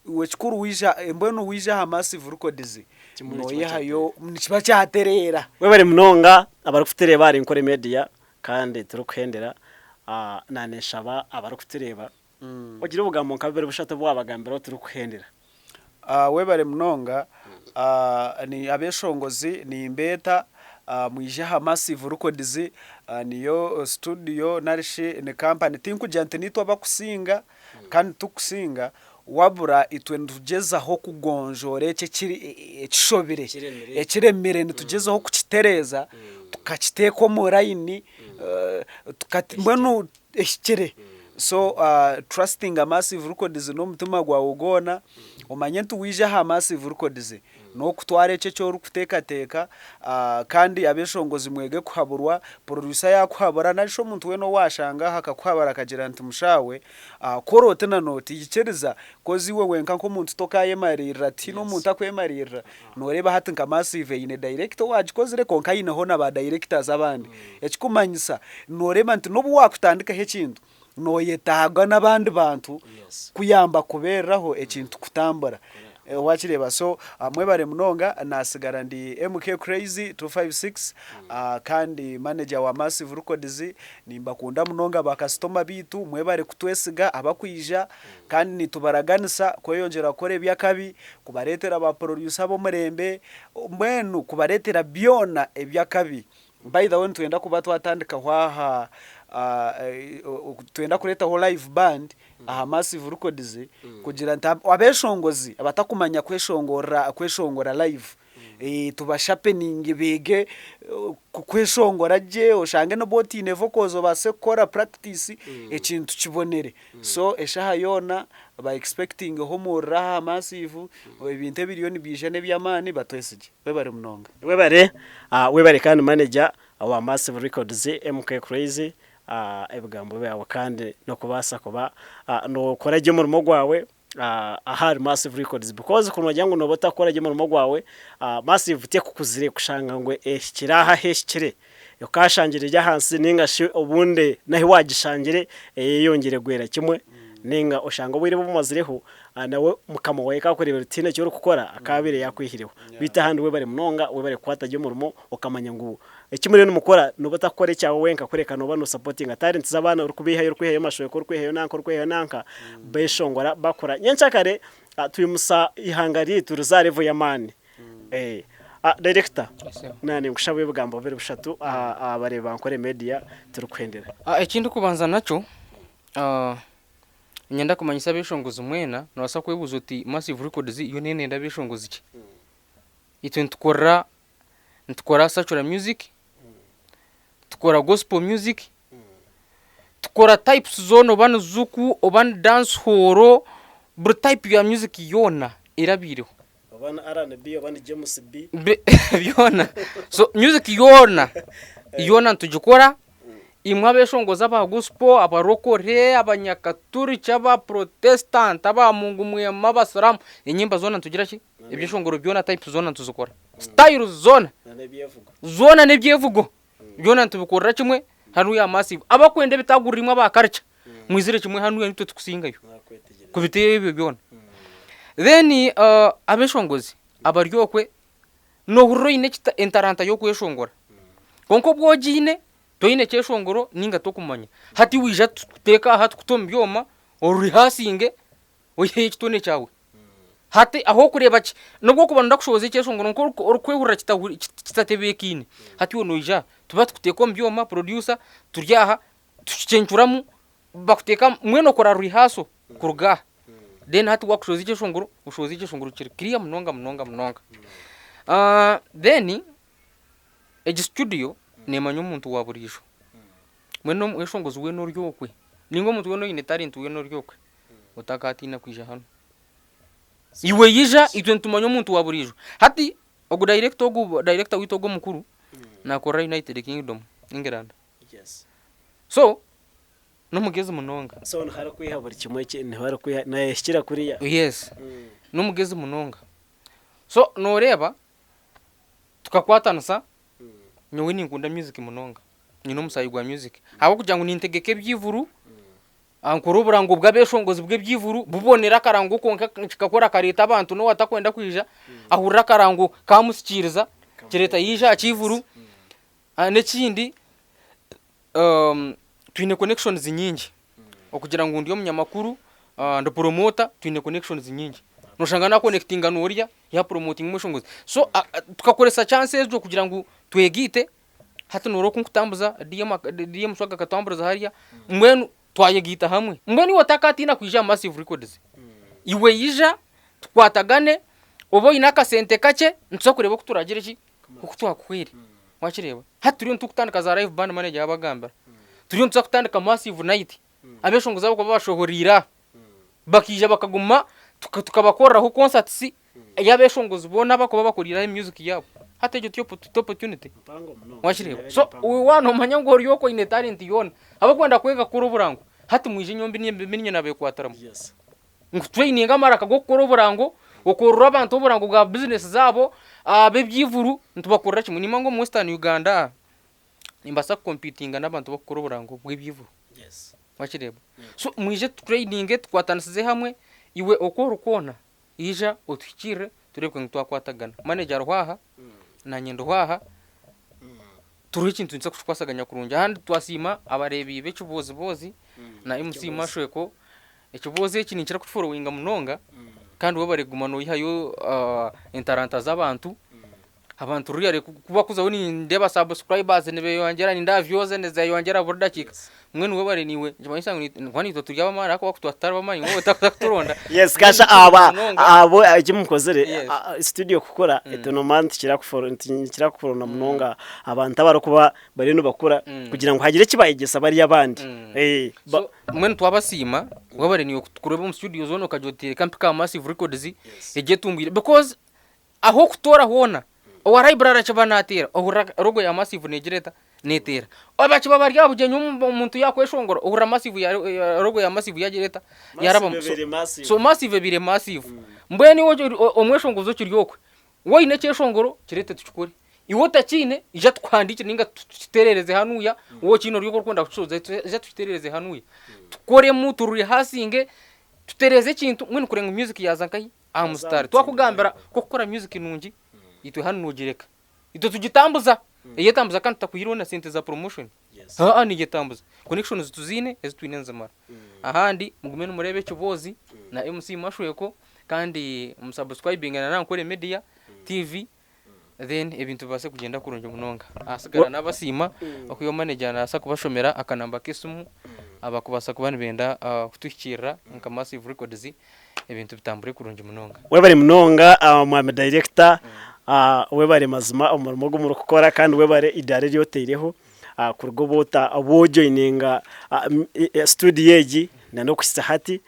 Iwe ekikuru waija mbwenu waija aha Massive Records noyehayo nikiba kyatereera. Webare munonga abarikutureeba ahari Nkore Media kandi turikuhendera na ninshaba abarikutureeba ogire obugambo nka bubiri bushatu obu wabagambiraho turikuhendera. Webare munonga abeshongozi nimbeeta mwije aha Massive Records niyo studio narishi ni company tinkugira nti nitwe abakusinga Kandi titukusinga, wabura itwe nitugyezaho kugonjoora ekyo ekishobire, ekiremire nitugyezaho kukitereeza tukakiteeka omu layini mbwenu ehikire. So trustinga Massive Records n'omutima gwawe gwona, omanye nti waija aha Massive Records N'okutwara ekyo eki orikuteekateeka kandi abeshongozi mwege kuhaburwa, producer yaakuhabura nari shi omuntu weena ou waashanga aha akakuhabura akagira nti mushaawe kora oti na n'oti ikiriza coz iwe wenka nk'omuntu tokaayemariirira tihaine omuntu akwemariirira. Nooreeba hati nka Massive eine director owaagikozire kwonka aineho na ba directors abandi. Ekikumanyisa nooreeba nti n'obu waakutandikaho ekintu, nooyetaaga n'abandi bantu kuyamba kubeereraho ekintu kutambura. Wakireeba so mwebare munonga nasigara ndi MK Crazy 256 kandi manager wa Massive Records nimbakunda munonga ba kasitoma beitu mwebare kutwesiga abakwija kandi nitubaraganisa kweyongyera kukora eby'akabi kubareetera ba producer b'omurembe mbwenu kubareetera byona eby'akabi. By the way nitwenda kuba twatandikaho aha nitwenda kureetaho live band aha Massive Records kugira nti abeshongozi abatakumanya kweshongorera kweshongora live tubashapeninge beege kweshongora gye oshange nobu otiine vocals obaase kukora practice ekintu kibonere. So eshaaha yoona ba expectingeho omuriro aha Massive ebintu ebiriyo nibiija n'eby'amaani batwesigye. Webare munonga. Webare webare kandi manager wa Massive Records MK Crazy ebigambo byawe kandi nokubaasa kuba nokora gye omurimo gwawe ahari Massive Records because ku nogira ngu noba otakukora gye omurimo gwawe Massive tekukuzire kushanga ngu ehikire aha ahu ehikire okashangire eri ahansi ninga shi obundi n'ahu wagishangire eyeyongyire gwera kimwe ninga oshange obwire obu omazireho nawe mukama waawe ku arikureeba oti tihaine eki orikukora akaabaire yaakwihireho. Beitu ahandi webare munonga, webare kukwata gye omurimo okamanya ngu eki muriyo nimukora nooba otarikukora ekyawe wenka kureka nooba noosapotinga talent z'abaana orikubaihayo orikwihayo mashweka orikwihayo nanka orikwihayo nanka beeshongora bakura. Nyencakare twimusa eihanga ryaitu rize aha level y'amaani. Director, naanye ninkushaba ebigambo bibiri bishatu aha bareebi ba Ankole Media turikuhendera. Eki ndikubanza nakyo, Niinyenda kumanyisa abeshongozi mwena, noobaasa kwebuuza oti Massive Records yo nenda abeshongozi ki? Itwe nitukorera nitukora secular music, tukora gospel music, tukora types zoona oba ni zuku oba ni dance hall, buri type ya music yoona erabaireho. Oba ni R&B oba ni James B. Byona so music yoona yoona nitugikora imwe abeshongozi aba gospel abarokore abanyakaturiki aba protestant aba mungu mwema abasiramu enyimba zoona nitugira ki ebyeshongoro byona types zoona nituzikora styles zoona N'ebyevugo. zoona n'ebyevugo byona nitubikorera kimwe hanuya massive abakwenda ebitagurira imwe aba culture mwizire kimwe hanuya nitwe tukusingayo Nakwetegyereza. kubiteyo ebyo byona then abeshongozi abari okwe nohurira oyine ekita entaranta y'okweshongora kwonka obu ogiine toine kyeshongoro ninga tokumanya hati waija tukuteeke aha tukute omu byoma orurihasinge oiheyo ekitone kyawe hati ahu orikureeba ki nobu orikuba noyenda kushohoza ekyeshongoro kwonka orikwehurira kitatebeekaine hati iwe noija tuba tukuteeka omu byoma producer turi aha tukicencuramu bakuteeka mbwenu okora rehearsal kuruga aha then hati wakushohoza ekyeshongoro oshohoza ekyeshongoro kiri clear munonga munonga munonga. Then egi studio neemanya omuntu wa buriijo mbwenu omweshongozi weena ori okwe ninga omuntu weena oine talent weena ori okwe otakatiina kwija hanu. Iwe ija itwe nitumanya omuntu wa buriijo. Hati ogu director ogu director waitu ogu omukuru naakorera United Kingdom, England. So n'omugezi munonga. So niho arikwiha buri kimwe kye, niho arikwiha nayehikira kuriya. Yes, n'omugezi munonga. So noreeba tukakwatanisa, nyowe ninkunda music munonga, nyine omusaayi gwa music ahabw'okugira ngu nintegeka ebyivuru, nkore oburango bw'abeshongozi bw'ebyivuru bubonera akarango konka kikakora kareeta abantu n'owatakwenda kwija ahurira akarango kamusikiiriza kireeta yaija aha kiivuru. N'ekindi twine connections nyingi okugira ngu ndi omunyamakuru ndi promoter twine connections nyingi noshanga na connectinga n'oriya ya promotinga omweshongozi so tukakoresa chance egyo kugira ngu twegaite hati noreeba oku nkutambuza DM Swagga akatamburiza hariya mbwenu twayegaita hamwe mbwenu iwe otakatiina kwija aha Massive Records iwe ija tukwatagane obe oine akasente kakye nituza kureeba oku turagire ki oku twakuhwera wakireeba hati turiyo nitukutandika za live band manager yabagambira turiyo nituza kutandika massive night abeshongozi abakuba bashohorire aha bakaija bakaguma tukabakoreraho concerts eyabeshongozi boona abakuba bakoriire aha music yaabo hati egyo ti opportunity wakireeba so iwe waaba nomanya ngu ori okwo oyine talent yoona abakwenda kwega kukora oburango hati mwije nyowe mbe ninye nabekwatiramu. Ngu tutraininge amaraka g'okukora oburango, okorora abantu oburango bwa bizinesi zaabo, ab'ebyivuru nitubakorera kimwe. Nimanya ngu omu Western Uganda aha nimbaasa kukompitinga n'abantu abakukora oburango bw'ebyivuru. Wakireeba? So mwije tutraininge tukwatanisize hamwe, iwe oku ori kwona. Ija otuhikiirire tureebeke ngu twakwatagana. Manager ariho aha, naanye ndiho aha, turiho ekintu nituza kukikwasaganya kurungi. Ahandi twasiima abareebi b'ekibooziboozi na MC Mashweko, ekiboozi eki ninkira kukiforowinga munonga kandi webare kuguma noihayo entaranta z'abantu. Abantu really ku bakuzaho nindeeba subscribers nibeyongyera nindeeba views nizeyongyera buri dakiika. Mbwenu webare niiwe nikimanyisa ngu ahabw'okuba naitwe turi ab'amaani ahabw'okuba ku twaba tutari b'amaani iwe otakuza kuturonda. Yes kasha Mbwenu aba munonga. abo eki mukozire Yes. studio kukora itwe nomanya nitukira kuforo nitukira kuronda munonga abantu abarikuba bariyo nibakura kugira ngu hagire eki bayegyesa bariya abandi. So mbwenu twabasiima webare niiwe kutureeba omu studio zoona okagira oti reka mpike aha Massive Records egye etumbwire because Ah'okutoora hoona, owa library akiba naateera, ohurira logo ya Massive neegira eta? Neeteera. Bakiba bari aha bugyenyi omuntu yaakweshongora, ohurira Massive ya logo ya Massive yaagira eta? Yaarabamu. Massive ebaire massive. So Massive ebaire massive. Mbwenu iwe omweshongozi okiri okwe, waaba oine ekyeshongoro, kireete tukikore. Iwe otakiine, ija tukuhandiikire nainga tukitereereze hanuuya, waaba okiine ori orikwenda kukishohoza, ija tukitereereze hanuuya. Tukoremu, tururihasinge, tutereeze ekintu, mbwenu kureba ngu music yaaza nkahi? Aha musitaari. Twakugambira k'okukora music nungi, itwe hanu nogireka. Itwe tugitambuza. Eyetambuza kandi tutakuhireho na sente za promotion. Haa neyetambuza. Connections tuziine, ezi twine nizimara. Ahandi mugume nimureeba ekiboozi na MC Mashweko kandi musubscribinge na Ankole Media TV then ebintu bibaase kugyenda kurungi munonga. Ahasigara nabasiima okwihaho manager nabaasa kubashomera akanamba k'esimu abakubaasa kuba nibenda kutuhikiirira nka Massive Records ebintu bitambure kurungi munonga. Webare munonga mwami director, webare mazima omurimo ogu murikukora kandi webare eidaara eri oteireho kuruga obu obu ojoininga studio egi na n'okuhitsya hati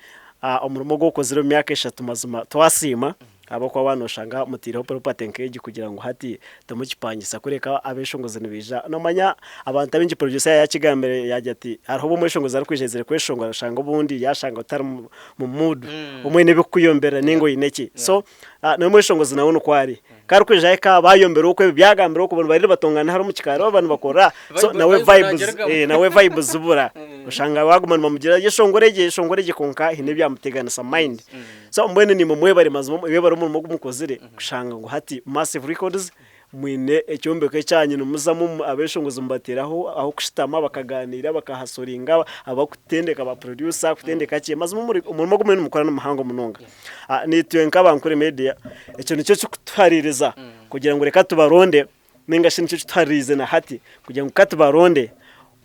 omurimo ogu okozire omu myaka eshatu mazima twasiima. Ahabw'okuba waaba nooshanga mutaireho property nk'egi kugira ngu hati timukipangisa kureka abeshongozi nibaija. Noomanya abantu abaingi producer yaaba yaakigambire yaagira ati hariho obu omweshongozi arikwija aizire kweshongora oshanga obundi yaashanga otari mu mood obumwe n'ebirikukuyomberera nainga oine ki. So n'omweshongozi nawe nikwo ari. Ku arikwija ahika baayombera okwo ebi byagambirwe okwo bariyo nibatongana hare omu kikaari baba nibakorera so nawe vibes nawe vibes zibura. Oshanga baaguma nibamugira yeshongore gye yeshongore gye kwonka haine ebyamuteganisa mind. So mbwenu naimwe mwebare mazima mwebare omurimo ogu mukozire kushanga ngu hati Massive Records mwine ekyombeko ekyanyu nimuzamu abeshongozi mubateeraho ah'okushutama bakaganiira bakahasoringa abakutendeka ba producer kutendeka ki mazima omurimo ogu muriyo nimukora nimuhango munonga. Naitwe nk'abankore media ekyo nikyo kirikutuhariiriza kugira ngu reka tubaronde Nainga shi nikyo kituhaririize na hati kugira ngu ka tubaronde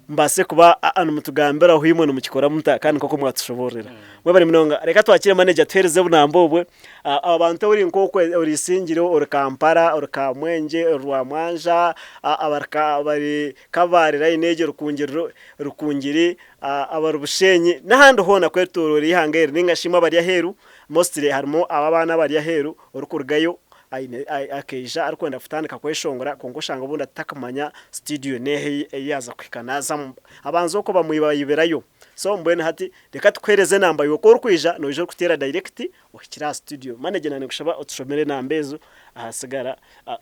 mubaase kuba nimutugambira ahu imwe nimukikora muta kandi nk'oku mwatushoboororera. Mwebare munonga. Reka twakire manager atuheereze obunamba obwe. Abantu ori nk'okwe ori Isingiro, ori Kampala, ori Kamwengye, ori Rwamwanja, abari abari Kabale line egyo Rukungiri Rukungiri, abari Bushenyi n'ahandi hoona kwetooroora eihanga eri nainga shi imwe abari aheeru mostly harimu abo abaana abari aheeru orikurugayo aine akaija arikwenda kutandika kweshongora kwonka oshanga obundi atakumanya studio neha ei yaaza kuhika naazamu abanza okwo bamwibaibirayo so mbwenu hati reka tukuhereze enamba iwe ku orikwija noija orikuteera direct ohikire aha studio. Manager naanye nikushaba otushomere enamba ezo ahasigara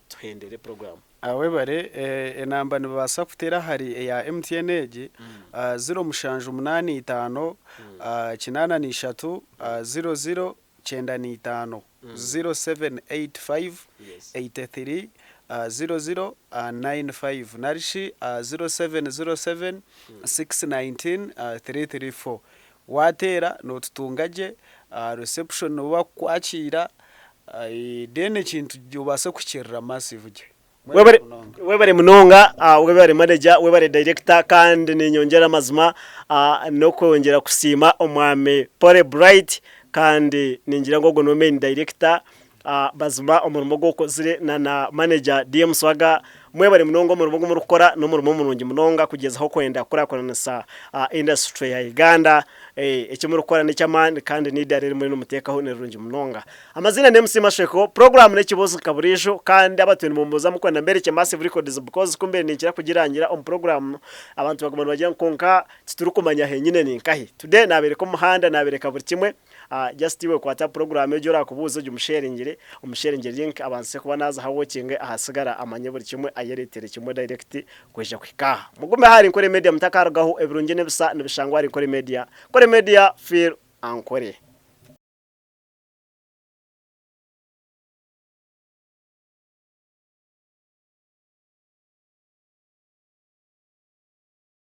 tuhendere program. Webare, enamba nibabaasa kuteera ahari eya MTN egi, ziro mushanju munaana itaano, kinaana na ishatu, ziro ziro 95, 0785 83 00 95 nari shi 0707 619 334. Waateera nootutunga gye, reception nibo barikukwakiira then ekintu obaase kuhikirira massive gye. Webare webare munonga webare manager webare director kandi ninyongyera amazima n'okwongyera kusiima omwami Pole Bright kandi ningira ngu ogwo niwe main director bazima omurimo ogu okozire na na manager DM Swaga mwebare munonga omurimo ogu murikukora n'omurimo murungi munonga kugyezaho kwenda kukurakuranisa industry ya Uganda eki murikukora n'eky'amaani kandi n'eidaara eri muriyo nimuteekaho ni rirungi munonga. Amaziina ni MC Masheko, puroguraamu n'ekibuuzo nka buriijo kandi abatwire nimumbuuza mukwenda mberekye Massive Records because ku mbaire ninkira kugirangira omu puroguraamu abantu baguma nibagira ngu kwonka titurikumanya henyine ni nkahi. Today nabereka omuhanda nabereka buri kimwe just iwe kwata puroguraamu egi orakubuuza ogimusheringire, omusheringire link abanze kuba naaza ahu awokinge ahasigara amanye buri kimwe ayereetere kimwe direct kwija kuhika aha. Mugume ahari Nkore Media mutakarugaho ebirungi n'ebisa nibishangwa ahari Nkore Media. Nkore Media feel Ankore.